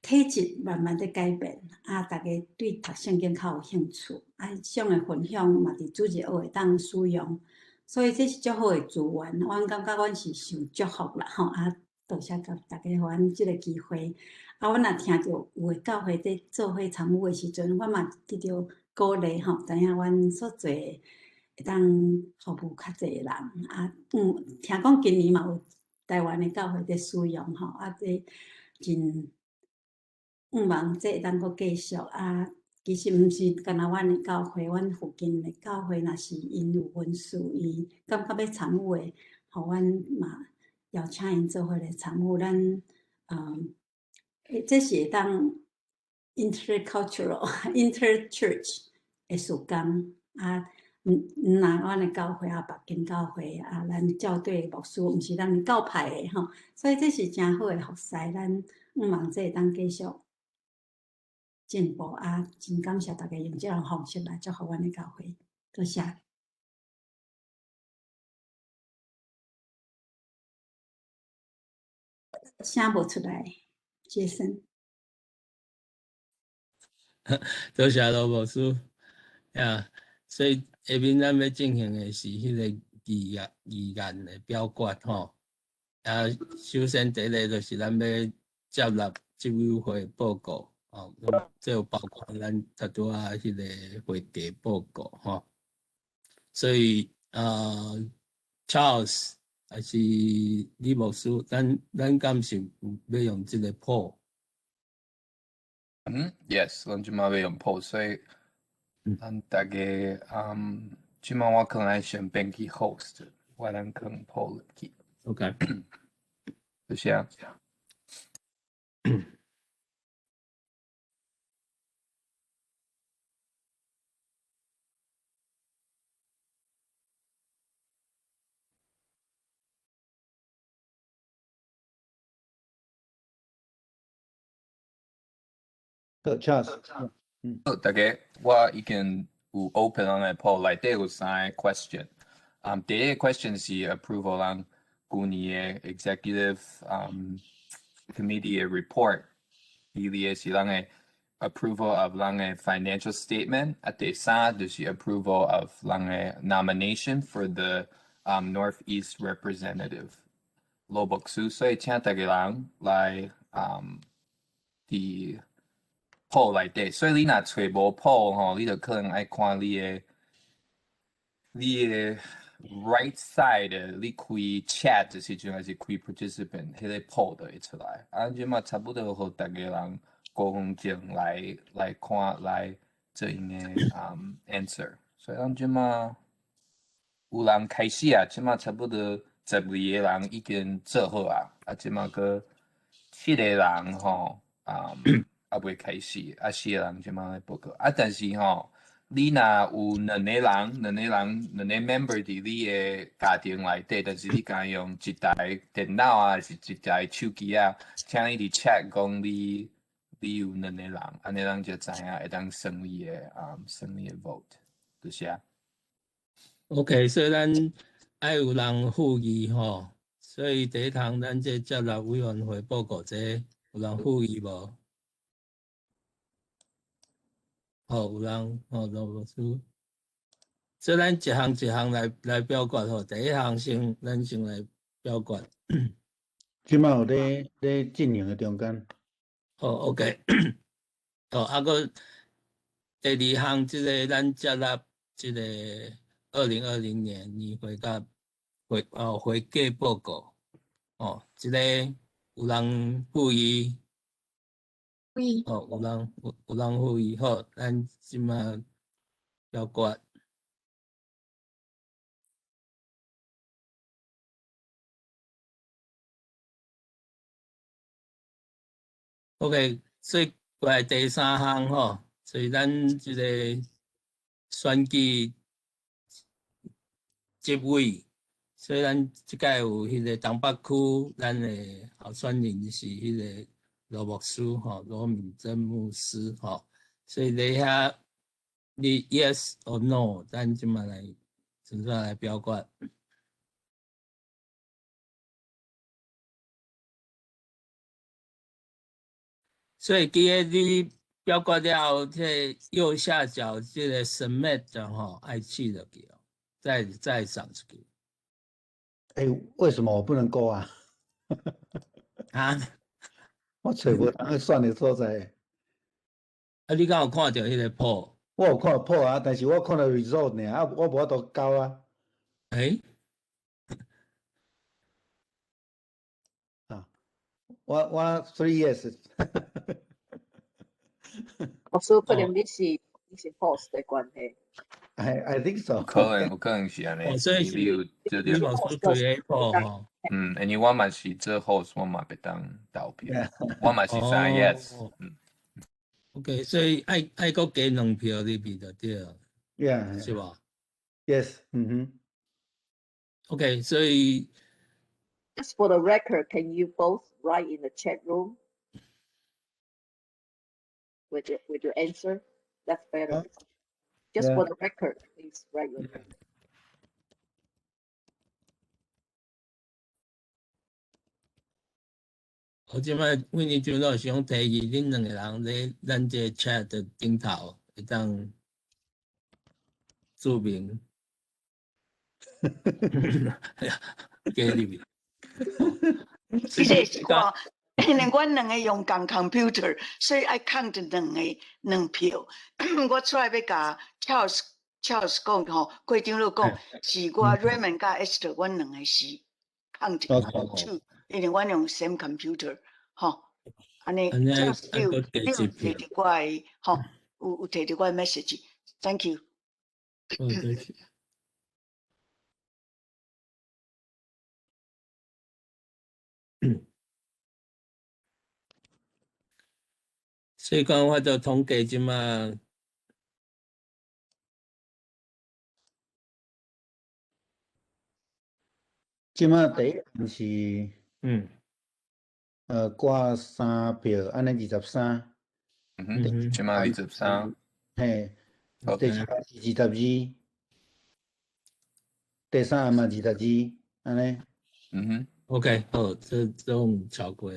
Speaker 6: 體質慢慢佇改變，啊，逐家對讀聖經較有興趣，啊，上的分享嘛，佇主日學會當使用。所以這是足好的資源，阮感覺阮是受祝福啦吼！啊，多謝佮大家予阮這个機會。啊，阮若聽著有的教會佇做伙參與的時陣，我嘛得著鼓勵吼，知影阮所做的會當服務較濟人。啊，聽講今年嘛有台灣的教會佇使用吼，啊，這真向望這會當閣繼續啊。其實毋是干焦阮的教會，阮附近的教會若是𪜶有恩賜，伊感覺欲參與的，予阮嘛邀請𪜶做伙來參與。咱這是會當 intercultural、interchurch 的事工啊。毋若阮的教會啊，別間教會啊，咱校對牧師毋是咱教派的吼，所以這是誠好的服侍，咱向望這會當繼續進步啊！真感謝大家用這種方式來祝福阮的教會，多謝。聲無出來，傑森。
Speaker 2: 多謝羅牧師。呀，所以下面咱欲進行的是彼个議案的表決吼。啊，首先第一个就是咱欲接納執委會報告。哦，這有包括咱拄拄仔彼个會議報告吼，所以Charles 還是李牧師，咱敢是有欲用這个 poll？
Speaker 8: 嗯，Yes，阮這馬欲用 poll，所以咱逐家，這擺我可能愛先變去 host，我通囥 poll 去。
Speaker 2: OK。
Speaker 8: 多謝。
Speaker 7: 好，Charles。
Speaker 8: 好，逐家，我已經有 open 咱的 poll，內底有三个 question。第一个 question 是 approval 咱舊年的 executive committee 的 report。第二个是咱的 approval of 咱的 financial statement。啊，第三就是 approval of 咱的 nomination for the Northeast representative 羅牧師。所以請逐家人來佇 poll 內底，所以你若揣無 poll 吼，你就可能愛看你的 right side 的，你開 chat 的時陣，還是開 participant，彼個 poll 就會出來。啊，這馬差不多予逐家人5分鐘來看來做𪜶的 answer。所以咱這馬有人開始啊，這馬差不多12個人已經做好啊，啊，這馬閣七個人吼，猶未開始，啊，四個人這馬咧報告，啊，但是吼，你若有兩個人、兩個人、兩個 member 佇你的家庭內底，但是你敢用一台電腦啊，還是一台手機啊，請你佇 chat 講你有兩個人，按呢咱就知影會當算你的啊，算你的 vote，就是啊。
Speaker 2: OK，所以咱愛有人附議吼，所以第一項咱這接納委員會報告這有人附議無？好，有人吼，羅牧師，所以咱一項一項來表決吼，第一項先，咱先來表決。
Speaker 7: 這馬有咧進行的中間。
Speaker 2: 好，OK。哦，啊，閣第二項，這个咱接納這个2020年年會佮會計報告。哦，這个有人附議？哦，有人附議，好，咱這馬表決。OK，所以過來第三項吼，所以咱這個選舉執委，所以咱這擺有彼个東北區，咱的候選人是彼个羅牧師吼，羅敏珍牧師吼，所以你遐你 yes or no，咱這馬來準備來表決。所以記得你表決了後，這个右下角這个 submit 吼，愛試落去哦，再送出去。
Speaker 7: 欸，為什麼我不能勾啊？
Speaker 2: 啊？
Speaker 7: 我揣無通去選的所在。
Speaker 2: 啊，你敢有看著彼个 poll？
Speaker 7: 我有看 poll 啊，但是我看著 result 爾，啊，我無法度勾啊。
Speaker 2: 欸？
Speaker 7: 啊，我 three yes。
Speaker 9: 我說可能你是 host 的關係。
Speaker 7: I think so。
Speaker 8: 有可能是按呢。
Speaker 2: 哦，所以是
Speaker 8: 你有這
Speaker 2: 你嘛是 create poll 吼。
Speaker 8: 嗯，因為我嘛是做 host，我嘛袂當投票，我嘛是三 yes。嗯。
Speaker 2: OK，所以愛閣加兩票入去就對了。
Speaker 7: Yeah。
Speaker 2: 是無？
Speaker 7: Yes，嗯哼。
Speaker 2: OK，所以。
Speaker 9: Just for the record, can you both write in the chat room with your answer? That's better. Just for the record, please write your name.
Speaker 2: 我這擺為你就老想提議，恁兩個人咧咱這 chat 的頂頭會當註明，加入去。
Speaker 10: 其實是看，因為阮兩个用仝 computer，所以愛 count 兩个兩票。我出來欲共 Charles 講吼，會長你講，是我 Raymond 佮 Esther，阮兩个是 count two，因為阮用 same computer，吼。按呢，Charles 你有提著我的，吼，有提著我的 message， Thank you。
Speaker 2: 哦，對。所以講，我就統計這馬，
Speaker 7: 這馬第一項是，掛三票，按呢23。
Speaker 8: 嗯哼，這馬23。
Speaker 7: 嘿，第二項是22，第三項嘛22，按呢。
Speaker 8: 嗯哼。
Speaker 2: OK，好，這種超過。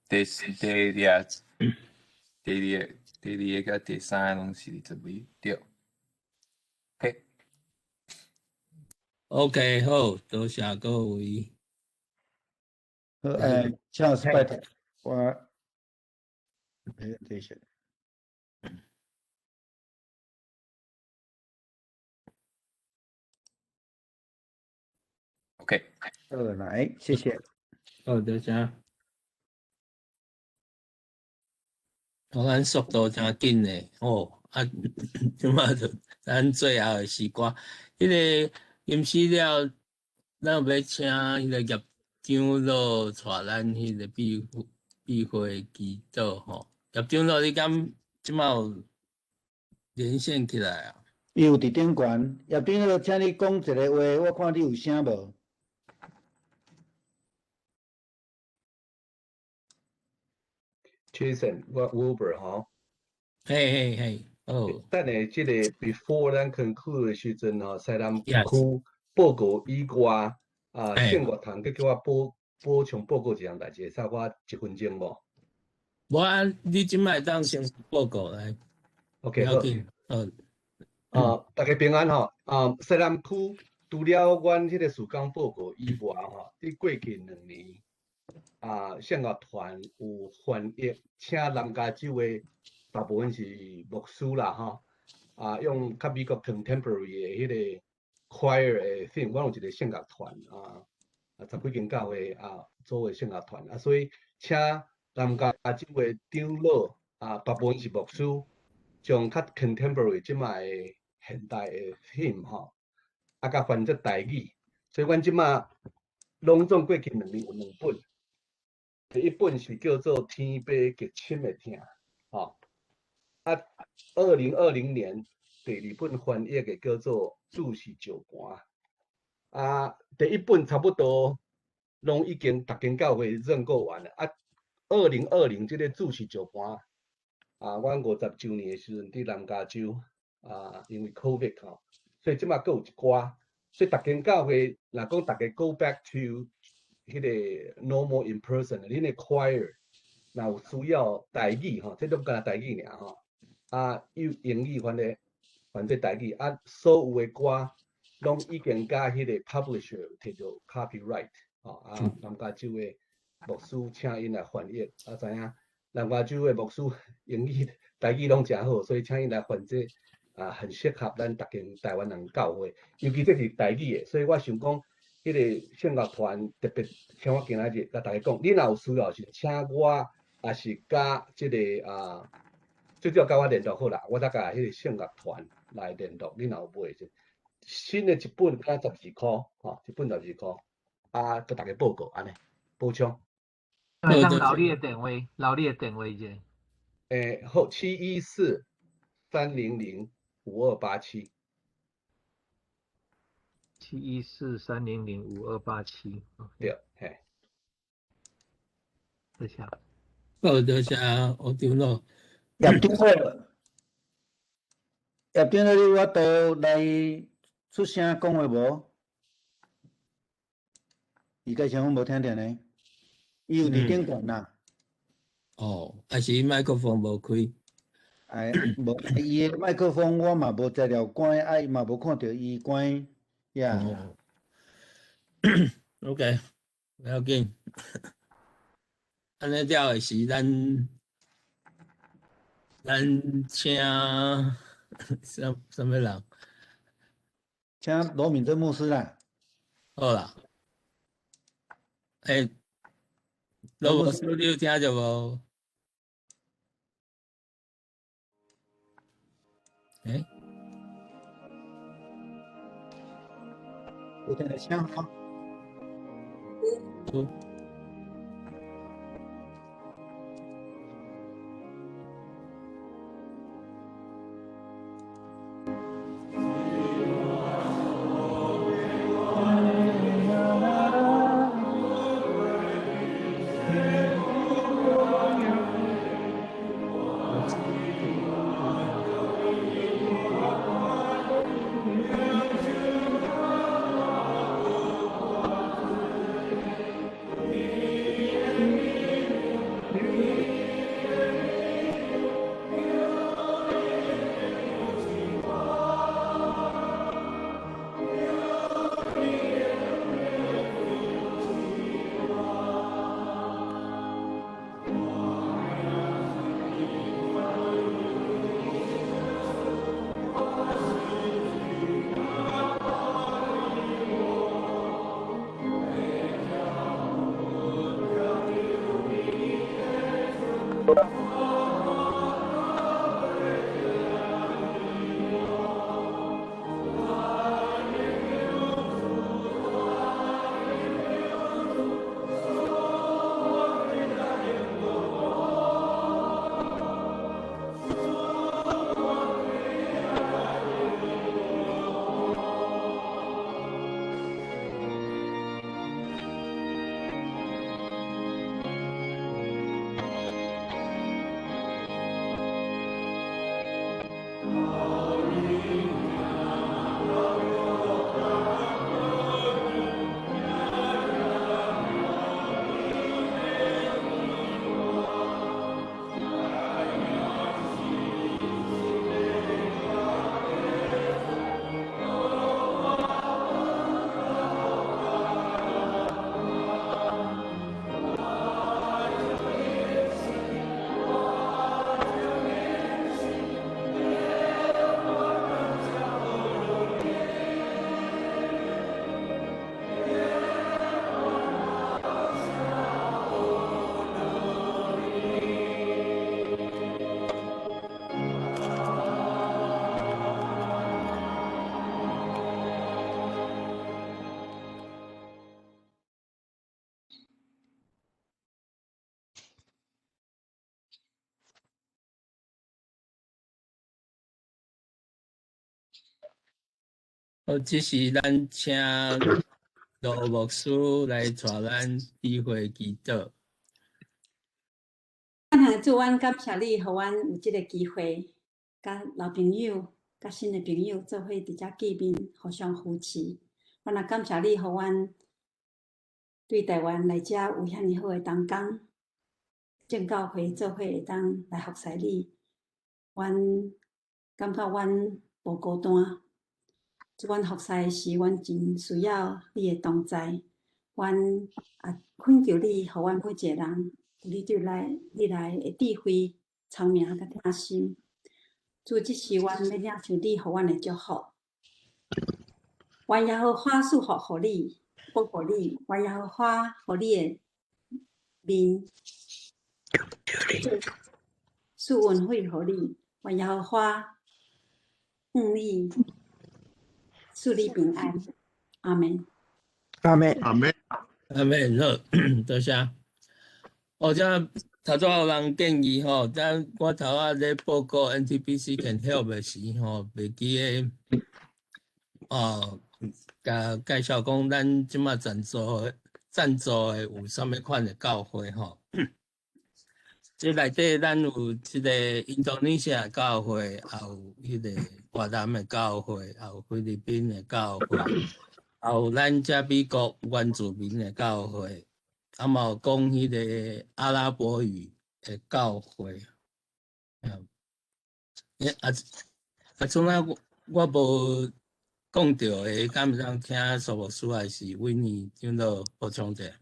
Speaker 8: 第四第二，第二第二個第三個攏是22，對。OK。
Speaker 2: OK，好，多謝各位。
Speaker 7: 好，請拜託我，等一下。
Speaker 8: OK。
Speaker 7: 好，來，謝謝。
Speaker 2: 好，多謝。我咱速度誠緊的，哦，啊，這馬就咱最後的時歌，彼個吟詩了，咱有欲請彼個葉長老帶咱彼個閉會祈禱吼。葉長老，你敢這馬有連線起來啊？
Speaker 7: 伊有佇頂懸，葉長老，請你講一個話，我看你有聲無？
Speaker 11: Jason，我 Wilbur 吼。
Speaker 2: 嘿嘿嘿，哦。
Speaker 11: 等下這個 before 咱 conclude 的時陣吼，西南區報告以外，啊，聖樂堂閣叫我補充報告一項代誌，會使我一分鐘無？
Speaker 2: 無啊，你這擺會當先報告來。
Speaker 11: OK，好。
Speaker 2: 好。
Speaker 11: 啊，大家平安吼。啊，西南區除了阮彼個事工報告以外吼，佇過去2年，啊，聖樂團有翻譯，請南加州的大部分是牧師啦，吼，啊，用較美國 contemporary 的彼個 choir 的 theme，阮有一個聖樂團啊，啊，十幾間教會啊組的聖樂團啊，所以請南加州的長老啊，大部分是牧師，將較 contemporary 這擺的現代的 theme 吼，啊，共翻做台語，所以阮這擺攏總過去2年有兩本。第一本是叫做《天父極深的疼》，吼，啊，2020年第二本翻譯的叫做《主是石盤》，啊，第一本差不多攏已經逐間教會認購完了，啊，2020這個主是石盤，啊，阮50週年的時陣佇南加州，啊，因為 COVID 吼，所以這馬閣有一寡，所以逐間教會若講逐家 go back to 彼個 normal in person，恁的 choir 若有需要台語吼，這攏干焦台語爾吼，啊，用英語翻咧翻做台語，啊，所有的歌攏已經佮彼個 publisher 提著 copyright，吼，啊，南加州的牧師請𪜶來翻譯，啊，知影南加州的牧師英語、台語攏誠好，所以請𪜶來翻這啊，很適合咱逐間台灣人教會，尤其這是台語的，所以我想講。彼個聖樂團特別像我今仔日共大家講，你若有需要是請我，抑是佮這個啊，最主要佮我聯絡好啦，我才共彼個聖樂團來聯絡。你若有買者，新的一本敢若12箍，吼，一本12箍，啊，佮大家報告按呢，補充。
Speaker 12: 會當留你的電話，留你的電話者。
Speaker 11: 好，714-300-5287。
Speaker 12: 714-300-5287。
Speaker 11: 對，嘿。
Speaker 12: 多謝。
Speaker 2: 好，多謝吳長老。
Speaker 7: 葉長老，葉長老，你有法度來出聲講話無？伊該聲阮無聽著呢。伊有佇頂懸啦。
Speaker 2: 哦，抑是麥克風無開？
Speaker 7: 哎，無，伊的麥克風我嘛無才調關，啊，伊嘛無看著伊關。Yeah。
Speaker 2: OK，無要緊。按呢了的是咱請啥物人？
Speaker 7: 請羅敏珍牧師啦。
Speaker 2: 好啦。欸，羅牧師，你有聽著無？欸？
Speaker 7: 有聽著聲吼？
Speaker 2: 有。好，這時咱請羅牧師來帶咱智慧祈禱。
Speaker 6: 感謝主，阮感謝你，予阮有這個機會，佮老朋友、佮新的朋友做伙佇遮見面，互相扶持。阮也感謝你，予阮對台灣來遮有遐爾好的同工，眾教會做伙會當來服侍你。阮感覺阮無孤單。主，阮服侍的時，阮真需要你的同在。阮也懇求你，予阮每一個人有你對來、你來的智慧、聰明佮疼心。主，這是阮欲領受你予阮的祝福。願耶和華賜福予你，保護你。願耶和華予你的面賜恩惠予你。願耶和華向你賜你平安。阿們。
Speaker 7: 阿們。
Speaker 13: 阿們。
Speaker 2: 阿們，好，多謝。哦，這頭拄有人建議吼，咱我頭仔咧報告 NTBC can help 的時吼，袂記得哦，共介紹講咱這馬贊助的有啥物款的教會吼。這內底咱有這個印度尼西亞教會，也有彼個越南的教會，也有菲律賓的教會，也有咱遮美國原住民的教會，啊嘛有講彼個阿拉伯語的教會。啊啊，像仔我無講著的，敢會當請蘇牧師還是維尼長老補充者？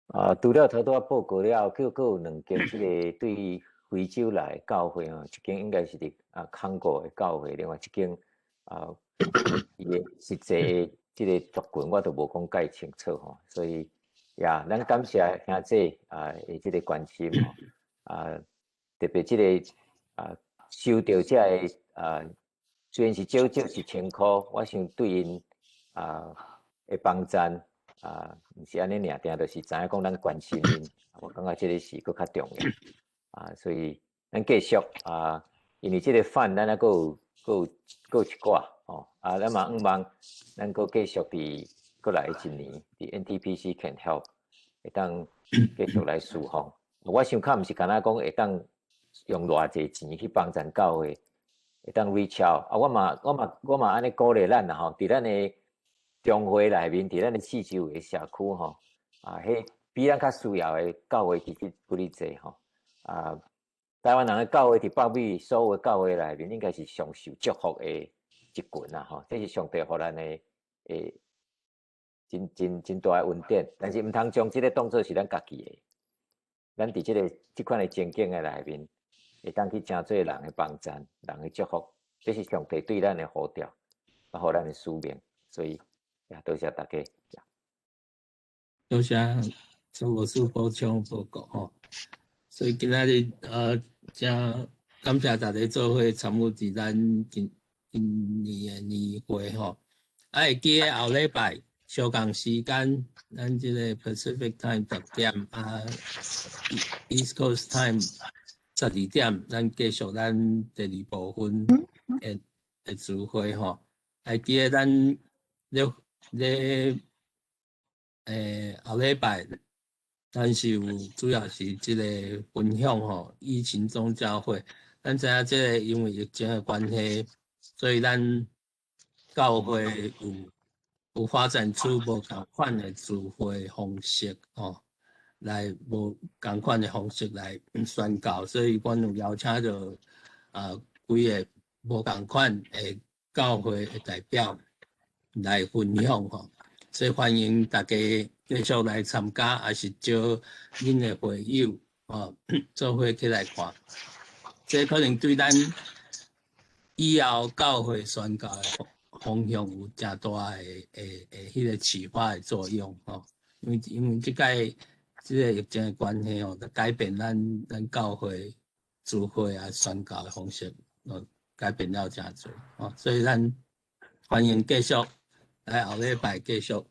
Speaker 1: 啊，除了頭拄仔報告了後，閣有兩間這個對非洲來的教會吼，一間應該是佇康國的教會，另外一間啊，伊的實際的這個族群我都無講介清楚吼，所以呀，咱感謝兄弟啊的這個關心吼，啊，特別這個啊收著這個啊，雖然是少少一千箍，我想對𪜶啊。的幫贊啊，毋是按呢爾，定就是知影講咱關心𪜶，我感覺這个是閣較重要啊，所以咱繼續啊，因為這个 fund 咱猶閣有閣有閣有一寡吼，啊，咱嘛向望咱閣繼續佇閣來一年，佇 NTPC can help 會當繼續來侍奉。我想較毋是干焦講會當用偌濟錢去幫贊教會，會當 reach out 啊，我嘛按呢鼓勵咱啦吼，佇咱的中會內面，佇咱的四周圍社區吼，啊，彼比咱較需要的教會其實不哩濟吼，啊，台灣人的教會佇北美所有的教會內面，應該是上受祝福的一群啦吼，這是上帝予咱的真真真大的恩典，但是毋通將這个當做是咱家己的，咱佇這款的情景的內面，會當去成做人的幫贊，人的祝福，這是上帝對咱的呼召，啊，予咱的使命，所以也多謝大家。
Speaker 2: 多謝張牧師補充報告吼，所以今仔日誠感謝大家做伙參與佇咱今今年的年會吼，啊會記得後禮拜相仝時間，咱這个 Pacific Time 10點啊，East Coast Time 12點，咱繼續咱第二部分的聚會吼。會記得咱咧咧後禮拜，咱是有主要是這个分享吼，疫情中教會。咱知影這个因為疫情的關係，所以咱教會有發展出無仝款的聚會方式吼，來無仝款的方式來宣教，所以阮有邀請著幾个無仝款的教會的代表來分享吼，所以歡迎大家繼續來參加，抑是招恁的會友吼做伙起來看，這可能對咱以後教會宣教的方向有誠大的彼个啟發的作用吼，因為這擺這个疫情的關係吼，就改變咱教會聚會啊宣教的方式，改變了誠濟吼，所以咱歡迎繼續來後禮拜繼續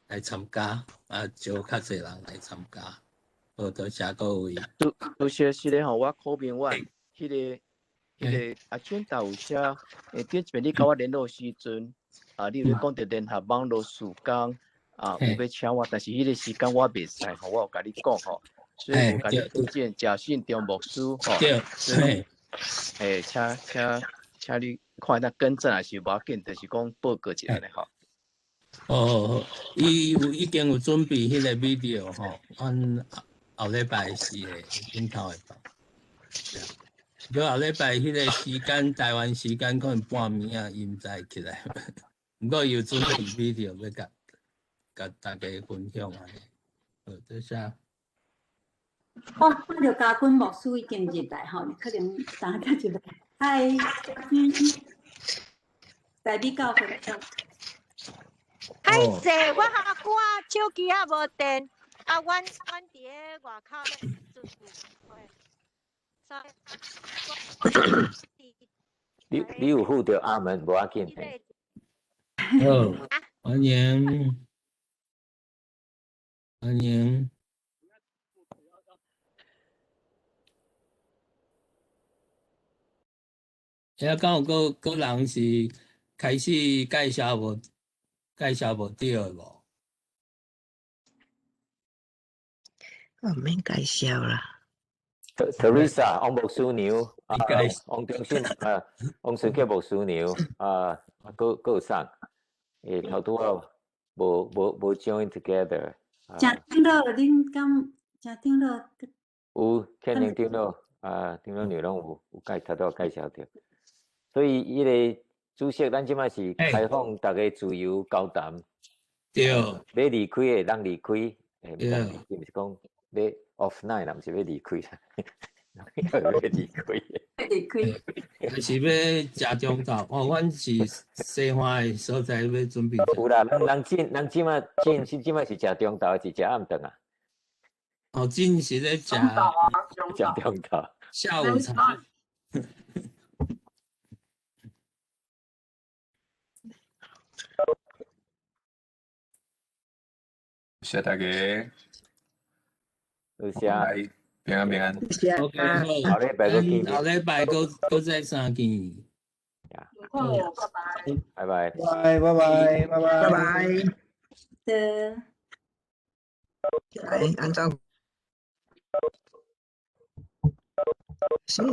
Speaker 2: 來參加，啊，招較濟人來參加，好，多謝各位。
Speaker 13: 多謝是咧吼，我口邊我彼个阿俊達有寫，頂一遍你佮我聯絡時陣，啊，你有咧講著聯合網絡事工，啊，有欲請我，但是彼个時間我袂使吼，我有共你講吼，所以有共你推薦賈信中牧師吼，所以，請你看下更正還是無要緊，就是講報告一下咧吼。
Speaker 2: 哦，伊有已經有準備彼个 video 吼，阮後禮拜是會頂頭會放。無後禮拜彼个時間，台灣時間可能半暝啊，伊毋知會起來。毋過伊有準備 video 欲共大家分享按呢。好，多謝。
Speaker 6: 我看著嘉君牧師已經入來吼，可能等下才入來。嗨，嘉君，台美教會。
Speaker 14: 歹勢，我較久啊，手機仔無電，啊，阮佇咧外口咧聚會，所以
Speaker 1: 你有付著阿門，無要緊。
Speaker 2: 好，歡迎，歡迎。遐敢有閣人是開始介紹無？介紹無對的無？
Speaker 15: 我毋免介紹啦。
Speaker 1: Teresa，王牧師娘，啊，王中信啊，王順杰牧師娘，啊，閣有啥？頭拄仔無 join together。
Speaker 6: 鄭長老，恁敢鄭長老？
Speaker 1: 有，肯定長老啊，長老娘攏有介頭拄仔介紹著。所以彼个主席，咱這擺是開放逐家自由交談。
Speaker 2: 對。
Speaker 1: 欲離開的人離開，毋是講欲 offline 啦，毋是欲離開啦，欲離開。
Speaker 6: 離開。
Speaker 2: 還是欲食中晝？哦，阮是西環的所在，欲準備。
Speaker 1: 有啦，人這擺進是這擺是食中晝，還是食暗頓啊？
Speaker 2: 哦，進是咧食。
Speaker 1: 食中晝。
Speaker 2: 下午茶。
Speaker 8: 謝大家。
Speaker 1: 多謝。
Speaker 8: 平安平安。
Speaker 15: 謝。
Speaker 2: OK，好。
Speaker 1: 後禮拜閣見。
Speaker 2: 後禮拜閣閣再相見。
Speaker 5: 好，拜拜。
Speaker 1: 拜拜。
Speaker 7: 拜拜拜拜
Speaker 15: 拜拜。
Speaker 6: 的。
Speaker 15: 來，按照。是。